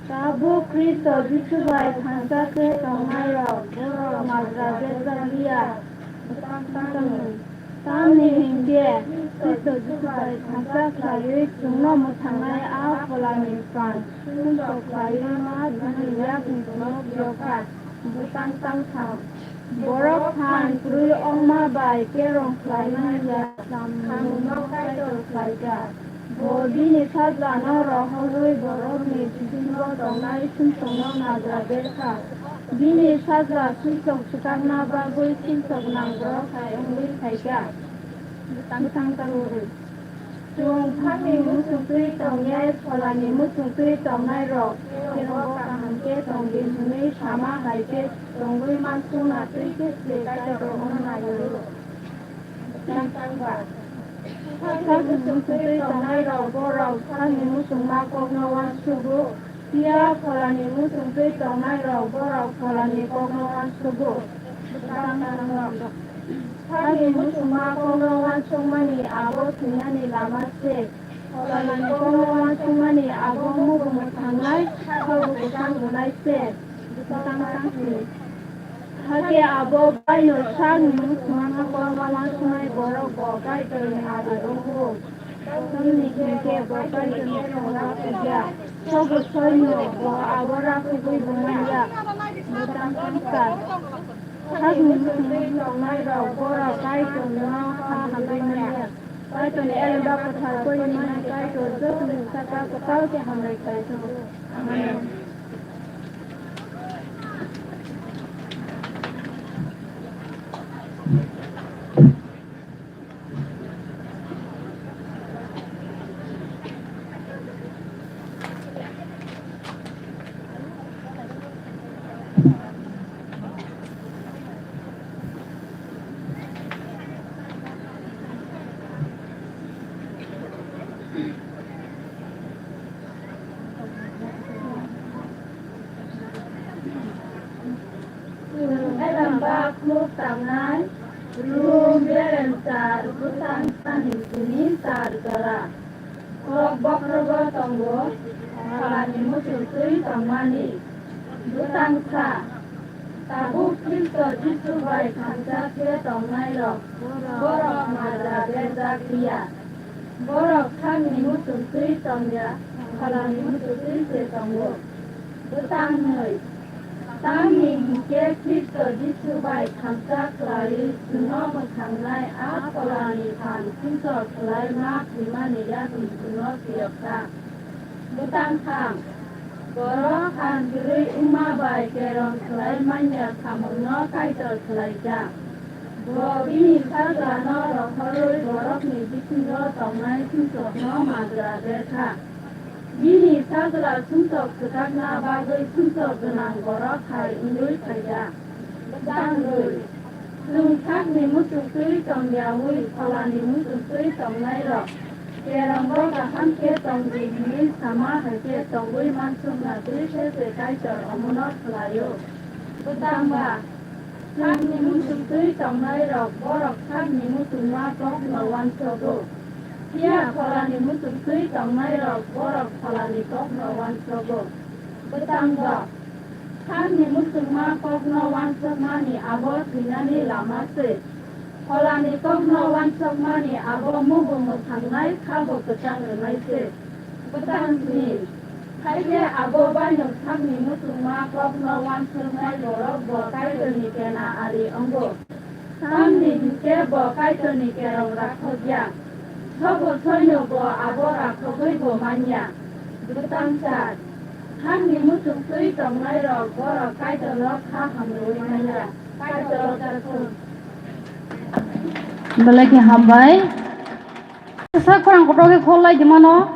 Tabuk Khristo Jisu bai thansa khe tongnairok borok majra berjak liya. Bwtang tangwi. Tamni hinkhe Khristo Jisu bai thansa khlaiwi chwngno mwthangnai a pholani phan sumsok khlaiwi ma chini yakni phunuk phiyok kha. Bwtang tangtham. Borok phan kwrwi wngma bai kerong khlaimani ya samungno Kaitor khlaijak. Bo bini sajlano rohorwi borokni bisingo tongnai sumsokno majra berkha. Bini sajla sumsok swkakna bagwi sumsok nang borok hai wngwi phaikha. Bwtang tangwi. Chwng sakni muchungtwi tongya, pholani muchungtwi tongnairok, kheno kaham khe tong di hwnwi sama hai khe tongwi mansukna twi khe se Kaitor wngna nai hwnwi. Sakni muchungtwi tongnairok borok sakni muchungma kokno uansugo, phiya pholani muchungtwi tongnairok borok pholani kokno uansugo. Sakni muchungma kokno uansukmani abo thwinani lama se. Pholani kokno uansukmani abo mugu mwthangnai, khago kwchang rwnai se. Bwtang tangsi. Hakhe abo baino sakni muchungma kokno uansuknai borok bo Kaitorni adi wngo. Tamni hinkhe bo Kaitorni thani rakhokya. Sobo soino bo abo rakhogwi bo manya. Bwtang tangsa. Sakni muchungwi tongnairok borok Kaitorno kha hambai manya. Kaitorni elembak kwthar porimani Kaitor jotoni saka kwtal khe hambai khlai thung. Amen. Chwng elembak khuk tangnai, Rum berem char bwtang sani sini char jora. Kok bokhorogo tongo, phalani muchung twi tongmani. Bwtang sa, tabuk Khristo Jisu bai thansa khe tongnairok, borok majra berjak liya. Borok sakni muchung twi tongya, phalani muchung twi se tongo. Bwtang hwnwi, tamni hinkhe Khristo Jisu bai thansa khlaiwi chwngno mwthangnai a pholani phan sumsok khlai ma phimani yakni chwngno phiyok kha. Bwtang thang, borok phan kwrwi wngma bai kerong khlai manya samungno Kaitor khlaijak. Bo bini sajlano rohorwi borokni bisingo tongnai sumsokno majra berkha. Bini sajla sumsok swkakna bagwi sumsok gwnang borok hai wngwi phaijak. Bwtang rwi. Chwng sakni muchungtwi tongyaui pholani muchungtwi tongnairok kerongo kaham khe tong di hwnwi sama hai khe tongwi mansukna twi khe se Kaitor omono khlaio. Bwtangba, sakni muchungtwi tongnairok borok sakni muchungma kokno uansogo. Phiya pholani muchungtwi tongnairok borok pholani kokno uansogo. Bwtangba, sakni muchungma kokno uansukmani abo thwinani lama se. Pholani kokno uansukmani abo mugu mwthangnai khabo kwchang rwnai se. Bwtang sni, haikhe abo baino sakni muchungma kokno uansuknai borok bo Kaitorni kena ari wngo. Tamni hinkhe bo Kaitorni kerong rakhokya. Sobo soino bo abo rakhogwi bo manya. Bwtang char, sakni muchungtwi tongnairok borok Kaitorno kha hamrwui manya. Kaitor jathung. Belai khe hambai. Sa khorang kotor khe khol lai di mano.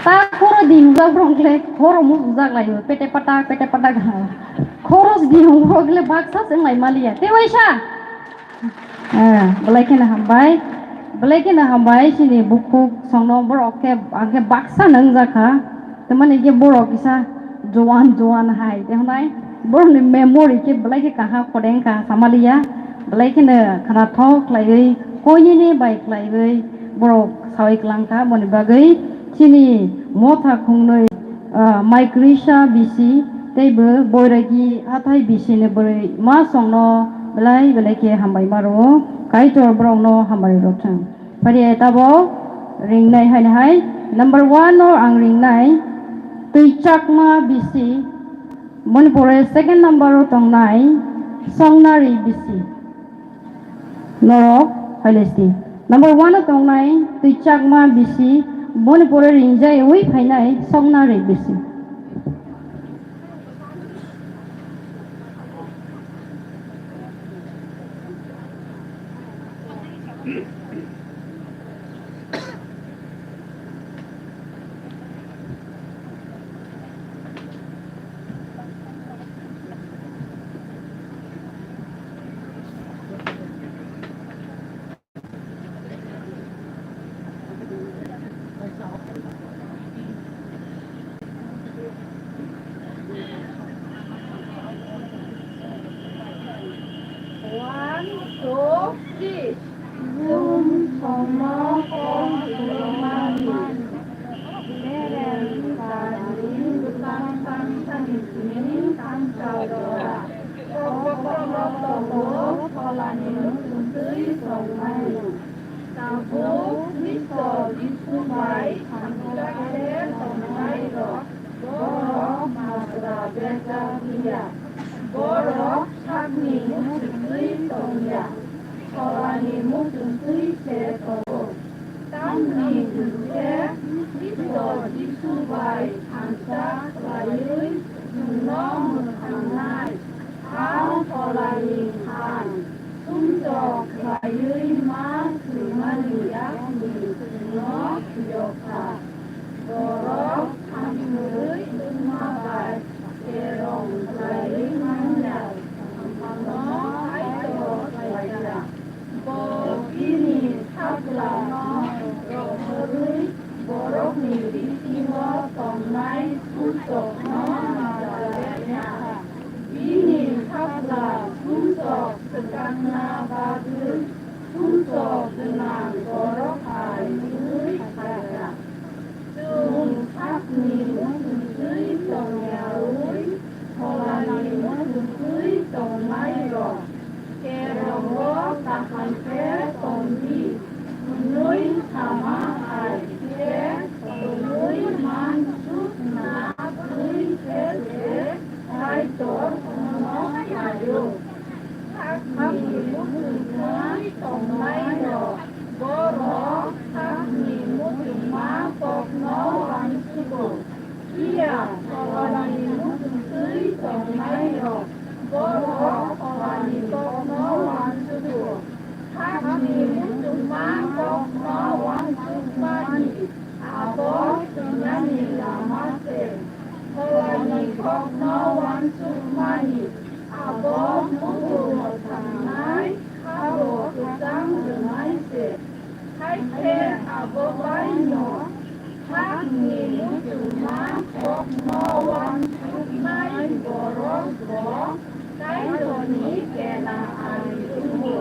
Ta khoro di hwnjak borok le khoro mujungjak lai o, pete patak, pete patak ha. Khoro di hwnjak borok le baksa se wng lai maliya. Te waisa. Eh, belai kheno hambai. Belai kheno hambai chini bukhuk songno borok khe ang khe baksa no wngjak kha. Tamani khe borok kisa jowan jowan hai te hwnai borokni memory khe belai khe kaham khodeng kha samaliya, belai kheno khwnathok khlaiwi koinene bai khlaiwi borok sawi kwlang kha. Boni bagwi chini motha khungnwi, ah, Maikrisa bisi tei bo Boiragi hathai bisini bwrwi ma songno belai belai khe hambai ma rwo, Kaitor borokno hambai rw thung. Phariya tabok ringnai haino hai number one o ang ringnai Twichakma bisi, boni pore second number o tongnai Songnari bisi. Norok hailesti number one o tongnai Twichakma bisi, boni pore ringjaiwi phainai Songnari bisi. One, two, three. Chwng songno kok swrwngmani, bereng kani bwkang tangsani simi tangsa jora. Kokborok tongo pholani muchungtwi tongmani. Tabuk Khristo Jisu bai hamjakhe tongnairok borok majra bejak liya. Borok sakni muchungtwi tongya, pholani muchungtwi se tongo. Tamni hwnkhe Khristo Jisu bai thansa khlaiwi chwngno mwthangnai. Ang pholani phan sumsok khlaiwi ma swimani yakni chwngno phiyok kha. Borok hamswk wngma bai kerong khlaiwi manya, ano Kaitor khlai kha. Bo bini sajlano rohorwi borokni bisingo tongnai sumsokno nacha rwna kha. Bini sajla sumsok swkangna bagwi sumsok gwnang borok hai wngwi phaikha. Chwng sakni muchungtwi tongyaui pholani muchungtwi tongnairok kerongo kaham khe tong di hwnwi sama hai khe tongwi mansukna twi khe se Kaitor nono khlaio. Sakni muchungma tongnairok borok sakni muchungma kokno uansugo. Phiya pholani muchungtwi tongnairok borok pholani kokno uansugo. Sakni muchungma kokno uansukmani abo thwinani lama se. Pholani kokno uansukmani abo muchung Khe abo bai no hakni muchungma kokno uansuknai borok bo Kaitorni chela ari wngo.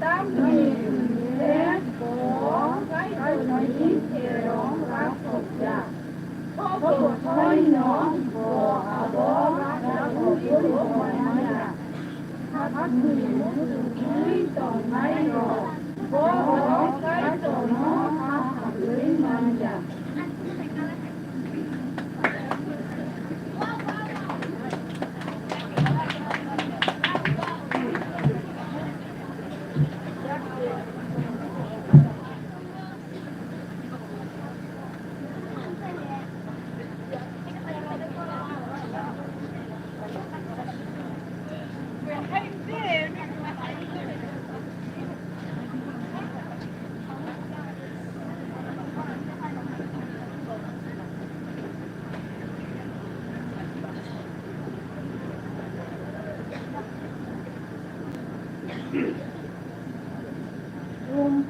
Tamni hwn khe bo Kaitorni kerong rakhokjak. Sobo soino bo abo rakhokjak manya. Hakni muchungwi tongnairok bono Kaitorno kaham wi manya.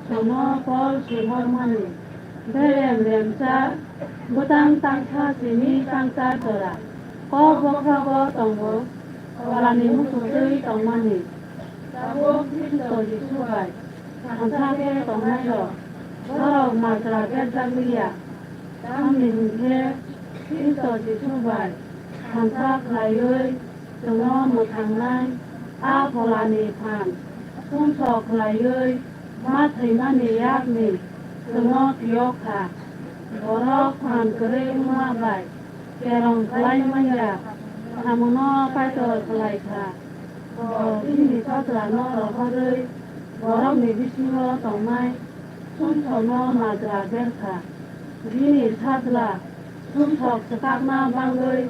Chwngno Pol swihormani, berem remchar, bwtang tangsa simi tangchar jora, kok bokhrogo tongo, Pholani muchungtwi tongmani. Tabuk Khristo Jisu bai thansa khe tongnairok, borok majra berjak liya, tamni hwn khe Khristo Jisu bai thansa khlaiwi chwngno mwthangnai a Pholani phan sumsok khlaiwi ma thwimani yakni chwngno phiyok kha. Borok phan kwrwi wngma bai kerong khlai manya samungo Kaitor khlai kha. Bo bini sajlano rohorwi borokni bisingo tongnai sumsokno majra ber kha. Bini sajla sumsok swkakna bagwi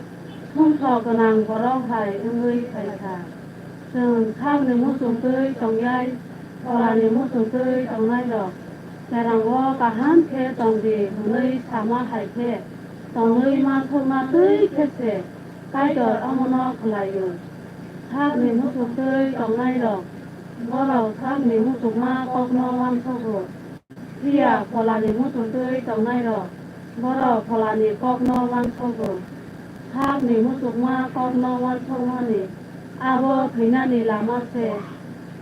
sumsok gwnang borok hai wngwi phai kha. Chwng sakni muchungtwi tongyai, Pholani muchungtwi tongnairok kerango kaham khe tong di hwnwi sama hai khe tongwi manthokna twi khe se Kaitor omono khlai-o. Sakni muchungtwi tongnairok borok sakni muchungma kokno uansogo. Phiya Pholani muchungtwi tongnairok borok Pholani kokno uansogo. Sakni muchungma kokno uansokmani abo thwinani lama se.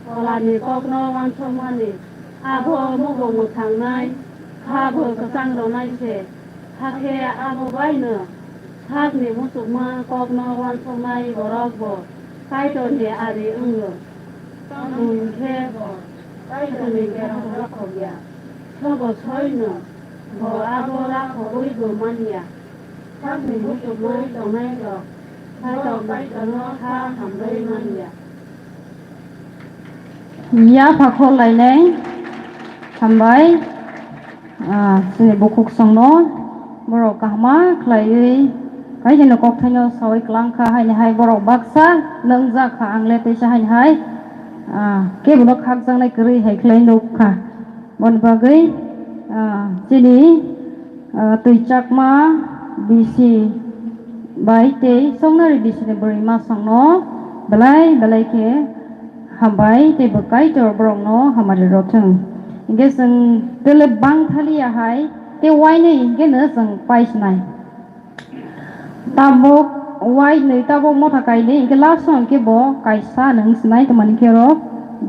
Pholani kokno uansokmani abo mugo mwthangnai, habo kwchang rwnai se. Hakhe abo baino sakni muchungma kokno uansoknai borok bo Kaitorni ari wngo. Tamni hwn khe bo Kaitorni kerong rakhok ya. Sobo soino bo abo rakhogwi bo man ya. Sakni muchungwi tongnairok Kaitor Kaitorno kha hamrwi man ya. Yapha khorlainai hambai, ah, chini bukhuk songno borok kahama khlaiwi, kaisa no kokthaino sawi kwlang kha, haini hai borok baksa nwngjak kha, ang le teisa haini hai, ah, kebono khakjaknai kwrwi hai khlai nuk kha. Boni bagwi, ah, chini, ah, twi chakma bisi bai tei songnari bisini bwrwi masongno belai belai khe hambai tei bo Kaitor borokno hamari rw thung. Hinkhe chwng tele bang thaliya hai tei uainwi hinkhe no chwng paisnai. Tabuk uainwi tabuk motha kainwi hinkhe last o hinkhe bo kaisa no wng sinai, tongmani khe oro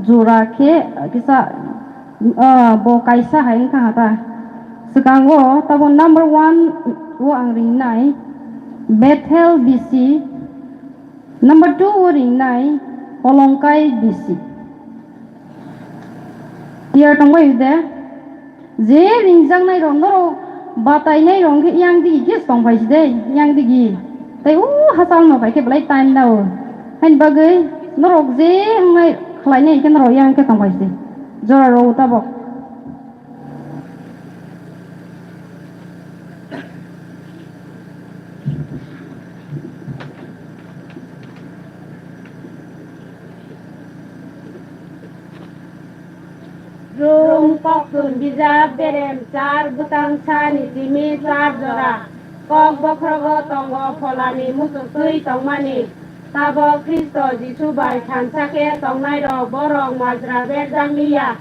jora khe kisa, ah, bo kaisa hai wng kha ta. Swkango tabuk number one o ang ringnai Bethel bisi. Number two o ringnai Kolongkai bisi. Tiyar tongbai de. Je ringjaknai rok norok batainai rok khe yang digi khe tongpai si de, yang digi. Tai o hachal no pai khe belai time nao. Hain bagwi norok je wngnai khlainai khe norok yang khe tongpai si de. Jora rok tabok. Rum, koktun bijap, berem char, bwtang sani simi char jora. Kok bokhrogo tongo pholani muchuk twi tongmani. Tabok Khristo Jisu bai thansa khe tongnairok borok majra berjak liya.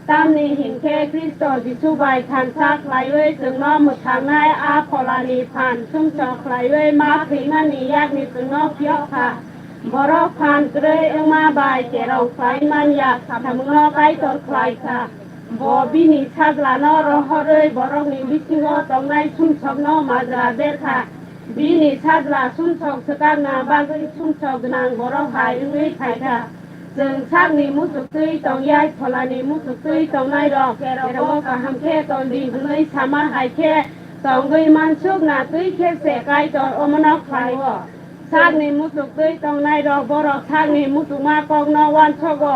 Tamni hinkhe Khristo Jisu bai thansa khlaiwi chwngno mwthangnai a Pholani phan sumsok khlaiwi ma thwimani yakni chwngno phiyok kha. Borok phan kwrwi wngma bai kerong khlai man ya samungno Kaitor khlai kha. Bo bini sajlano rohorwi borokni bisingo tongnai sumsokno majra ber kha. Bini sajla sumsok swkakna bagwi sumsok gwnang borok hai wngwi phai kha. Chwng sakni muchuk twi tong ya, pholani muchuk twi tongnai rok kerongo kaham khe ton di hwnwi sama hai khe tongwi mansuk na twi khe se Kaitor omono khlai-o. Sakni muchuk twi tongnai rok borok sakni muchukma kokno uansogo.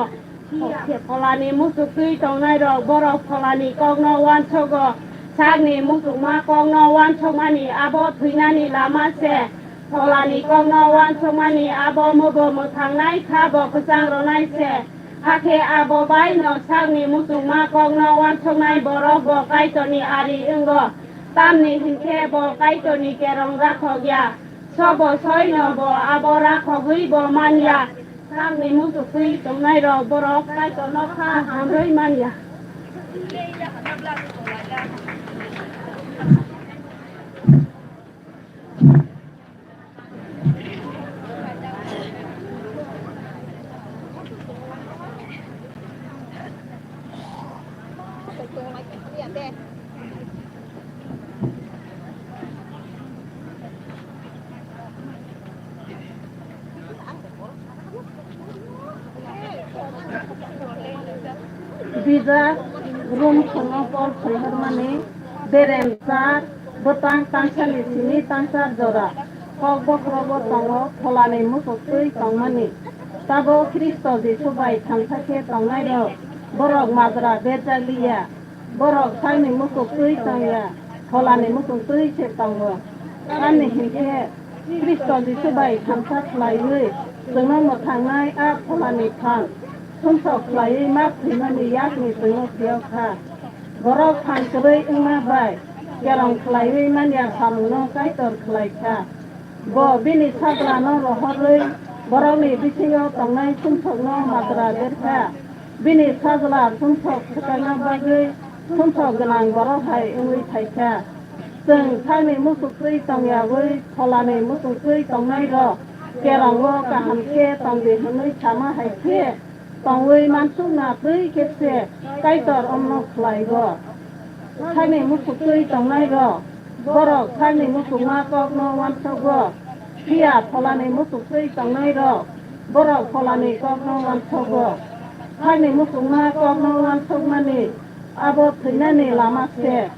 Pholani muchuk twi tongnai rok borok pholani kokno uansogo. Sakni muchukma kokno uansokmani abo thwinani lama se. Pholani kokno uansukmani abo mubo mwthangnai kha bo kwchang ronai se. Hakhe abo bai no sakni muchukma kokno uansuknai borok bo Kaitorni ari wngo. Tamni hinkhe bo Kaitorni kerong rakhok ya. Sobo soi no bo abo rakhogwi bo man ya. Sakni muchuk twi tongnai rok borok Kaitorno kha hamrwi man ya. Bijak, rum khorno pol khaihormani, berem char, bwtang tangsani simi tangsar jora, kok bokhorogo tongo pholani muchuk twi tongmani. Tabuk Khristo Jisu bai thansa khe tongnairok, borok majra berjak liya. Borok sakni muchuk twi tong ya, pholani muchuk twi se tongo. Tamni hinkhe Khristo Jisu bai thansa khlaiwi chwngno mwthangnai a pholani phan sumsok khlaiwi ma thwimani yakni chwngno phiyok kha. Borok phan kwrwi wngma bai kerong khlaiwi man ya samungno Kaitor khlai kha. Bo bini sajlano rohorwi borokni bisingo tongnai sumsokno majra ber kha. Bini sajla sumsok swkakna bagwi sumsok gwnang borok hai wngwi phai kha. Chwng sakni muchuk twi tong yaui pholani muchuk twi tongnairok kerongo kaham khe tong di hwnwi sama hai khe tongwi mansukna twi khe se Kaitor omno khlaigo. Sakni muchuk twi tongnairok, borok sakni muchukma kokno uansogo, phiya pholani muchuk twi tongnairok, borok pholani kokno uansogo. Sakni muchukma kokno uansokmani abo thwinani lama se,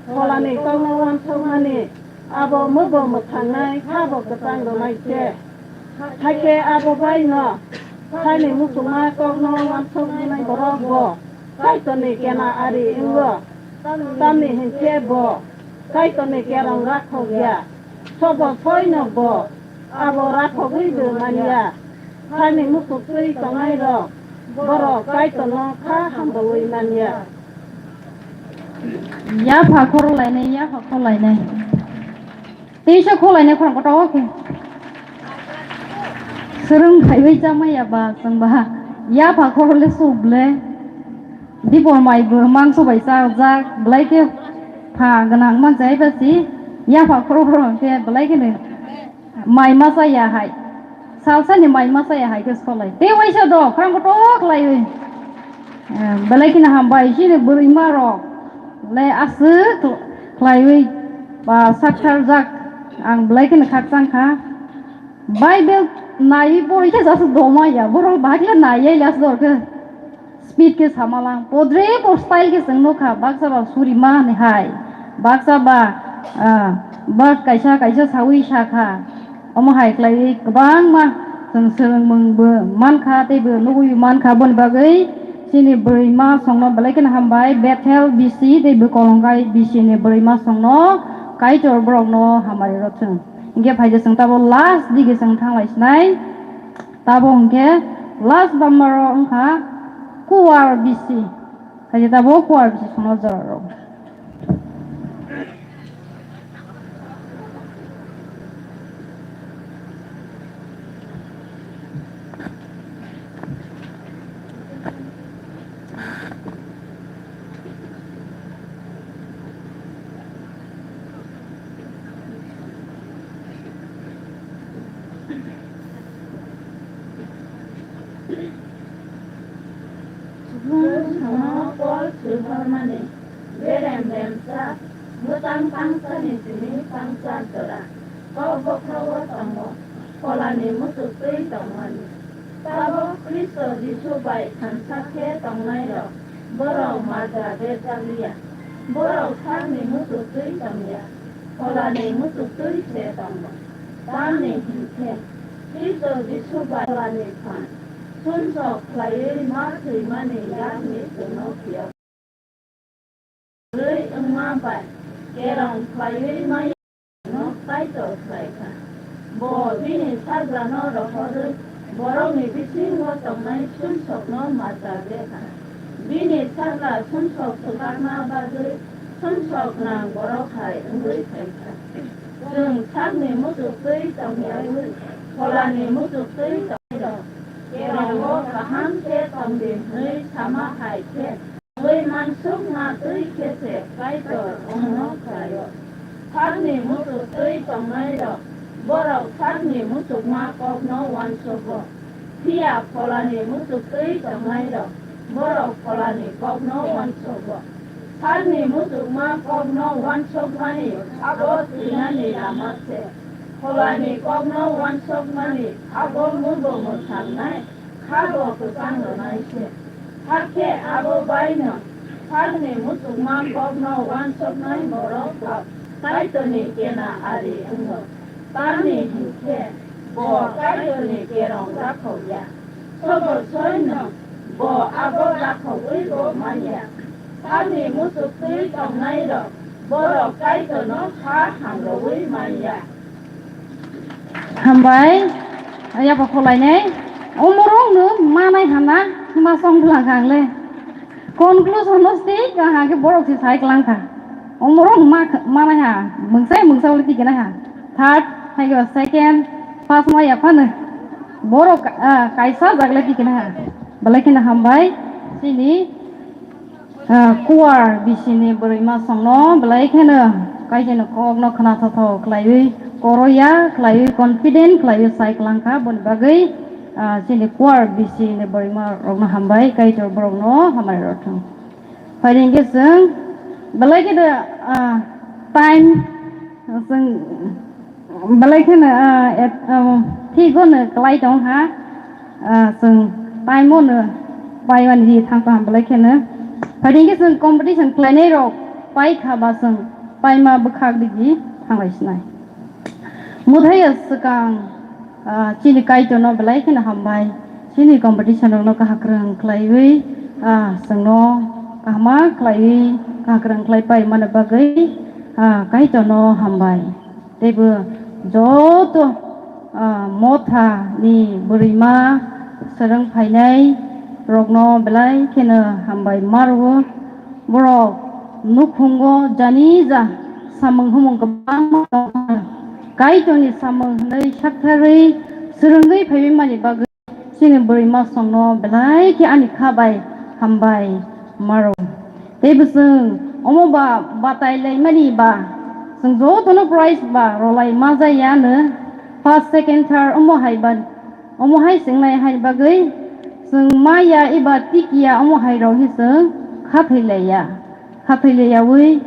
pholani kokno uansokmani abo mubo mwthangnai, habo kwchang rwnai se. Hakhe abo bai no sakni muchukma kokno uansoknai borok bo Kaitorni kena ari wngo. Tamni hinkhe bo Kaitorni kerong rakhok ya. Sobo soi no bo abo rakhogwi bo man ya. Sakni muchuk twi tongnai rok borok Kaitorno kha hamrwui man ya. Yapha khorok lainai, yapha khorok lainai. Teisa khorok lainai khorang kotor khe. Swrwng phaiwi chamaya ba chwng ba. Yapha khorok le suk le. Dipor mai bo mangso bai chajak, belai khe pha gwnang man chai ba si. Yapha khorok khorok khe belai khe no. Mai ma chaya hai. Salsani mai ma chaya hai khe solai. Tei waisa do, khorang kotor khlaiwi. Eh, belai kheno hambai, chini bwrwima rok le aswk khlaiwi ba sakthar jak. Ang belai kheno khakchang kha. Bible naiwi porikhe jaswk doma ya, borok bahai khe naiya jaswk dorkhe. Speed khe sama lang, podre po style khe chwng nukha, baksa ba suri ma ni hai, baksa ba, ah, bak kaisa kaisa sawi sakha, omo hai khlaiwi kwbangma chwng swrwngmung bo mankha tei bo nugwi mankha, boni bagwi chini bwrwi ma songno belai kheno hambai, Bethel B C tei bo Kolongkai B C ni bwrwi ma songno Kaitor borokno hamari rw thwng. Hinkhe phaikhe chwng tabuk last digi chwng thanglai sinai. Tabuk hinkhe last bummer o wngkha Kuwar B C. Khaikhe tabuk Kuwar B C songno jora rw. Nwng chwngno Pol swihormani, berem remsa, bwtang tangsani simi tangsa jora, kok bokhrao tongo, pholani muchuk twi tongmani. Tabok Khristo Jisu bai thansa khe tongnairok, borok maja berjak liya, borok sakni muchuk twi tongya, pholani muchuk twi se tongo. Tamni hinkhe Khristo Jisu bai pholani phan sumsok khlaiwi ma thwimani yakni chwngno phiyok. Kwrwi wngma bai kerong khlaiwi ma yakno Kaitor khlai kha. Bo bini sajlano rohorwi borokni bisingo tongnai sumsokno macha de kha. Bini sajla sumsok swkakna bagwi sumsok nang borok hai wngwi phai kha. Chwng sakni muchuk twi tongyawi pholani muchuk twi tongwi rok kerongo kaham khe tong di hwnwi sama hai khe tongwi mansukna twi khe se Kaitor omono khlaio. Sakni muchuk twi tongnairok borok sakni muchukma kokno uansugo. Phiya pholani muchuk twi tongnairok borok pholani kokno uansugo. Sakni muchukma kokno uansukmani abo thwinani lama se. Pholani kokno uansukmani abo muibo mwthangnai, khabo kwchang rwnai se. Hakhe abo baino sakni muchukma kokno uansuknai borok bo Kaitorni kena ari wngo. Tamni hinkhe bo Kaitorni kerong rakhok ya. Sobo soino bo abo rakhogwi bo man ya. Sakni muchuk twi tongnairok borok Kaitorno kha hamrogwi man ya. Hambai, yabo kholainai. Omorokno manai hana, ma song bwla khangle. Conclusion no state ka ha ke borok si sai klang kha. Omorok ma, manai ha, mungsai mungsa uli tiki na ha. Third, hai ke second, first ma ya phano. Borok, ah, kaisa jagle tiki na ha. Balai kheno hambai, sini, ah, kuar bisini bwrwi ma songno, balai kheno kaijeno kokno khna thotho khlaiwi, koroya khlaiwi, confident khlaiwi sai klang kha, boni bagwi, ah, sini kuar bisini bwrwi ma rokno hambai, kaitor borokno hamari rok thung. Phaidi hwnkhe chwng belai khe de, ah, time chwng belai kheno, ah, et-, ah, thigo no kwlai tong ha, ah, chwng time o no paimani ri thang tong ha belai kheno. Phaidi hwnkhe chwng competition khlainai rok pai kha ba chwng paima bwkhak digi thanglai sinai. Muthaiya swkang, ah, chini Kaitorno belai kheno hambai. Chini competition rokno kaham kwrwng khlaiwi, ah, chwngno kahama khlaiwi, kaham kwrwng khlai pai mani bagwi, ah, Kaitorno hambai. Teibo joto, ah, Motha ni bwrwima swrwng phainai rokno belai kheno hambai ma rwo. Borok nukhungo janija samung humung kwbangma tongkha. Kaitorni samung hwnwi saktharwi swrwngwi phaiwi mani bagwi chini bwrwi masongno belai khe ani kha bai hambai maro. Tei bwswng omo ba batai laimani ba chwng jotono prize ba rwlai ma jaya no first, second, third omo hai ba Omo hai swngnai hai bagwi chwng maya eba tikiya omo hai rok hi chwng khathwi laiya. Khathwi laiyawi,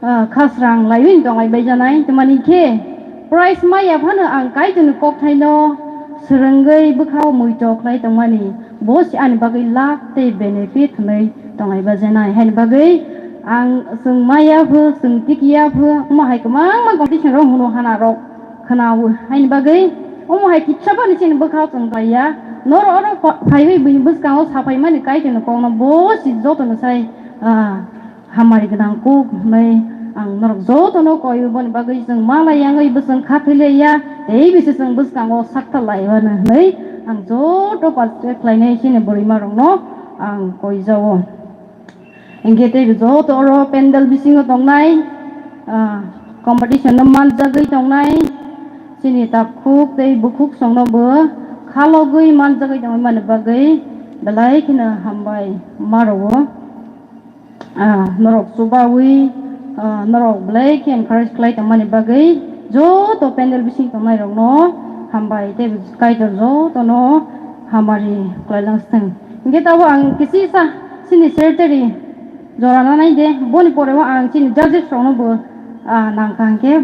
ah, khasrang laiwi tonglai baijanai. Tamani khe prize maya phano ang Kaitorni kokthaino swrwngwi bwkhao muitok khlai tongmani. Bo se ani bagwi lak tei benefit hwnwi tonglai bajanai. Haini bagwi ang chwng maya pho, chwng tikiya pho, omo hai kwbangma competition rok hwnwi hana rok khwnawi. Haini bagwi omo hai kisa bani chini bwkhao chwng khlaiya. Norok oro pha-, phaiwi bini bwskango saphaimani Kaitorni kokno bo si jotono sai, ah, hamari gwnang kuk hwnwi ang norok jotono koiwi boni bagwi chwng malai yangwi bwswng khathwi laiya, tei bisi chwng bwskango sakta laiwano hwnwi ang joto participate khlainai chini bwrwimarokno ang koijao. Hinkhe tei joto oro pandal bisingo tongnai, ah, competition no manjagwi tongnai, chini takhuk tei bukhuk songno bo khalogwi manjagwi tongmani bagwi belai kheno hambai ma rwo. Ah, norok chubawi, ah, norok belai khe encourage khlai tongmani bagwi joto pandal bising tongnai rokno hambai tei Kaitor jotono hamari khlai lang sithwng. Hinkhe tabuk ang kisisa chini secretary jora nanai de, boni pore o ang chini judges rokno bo, ah, nang kaham khe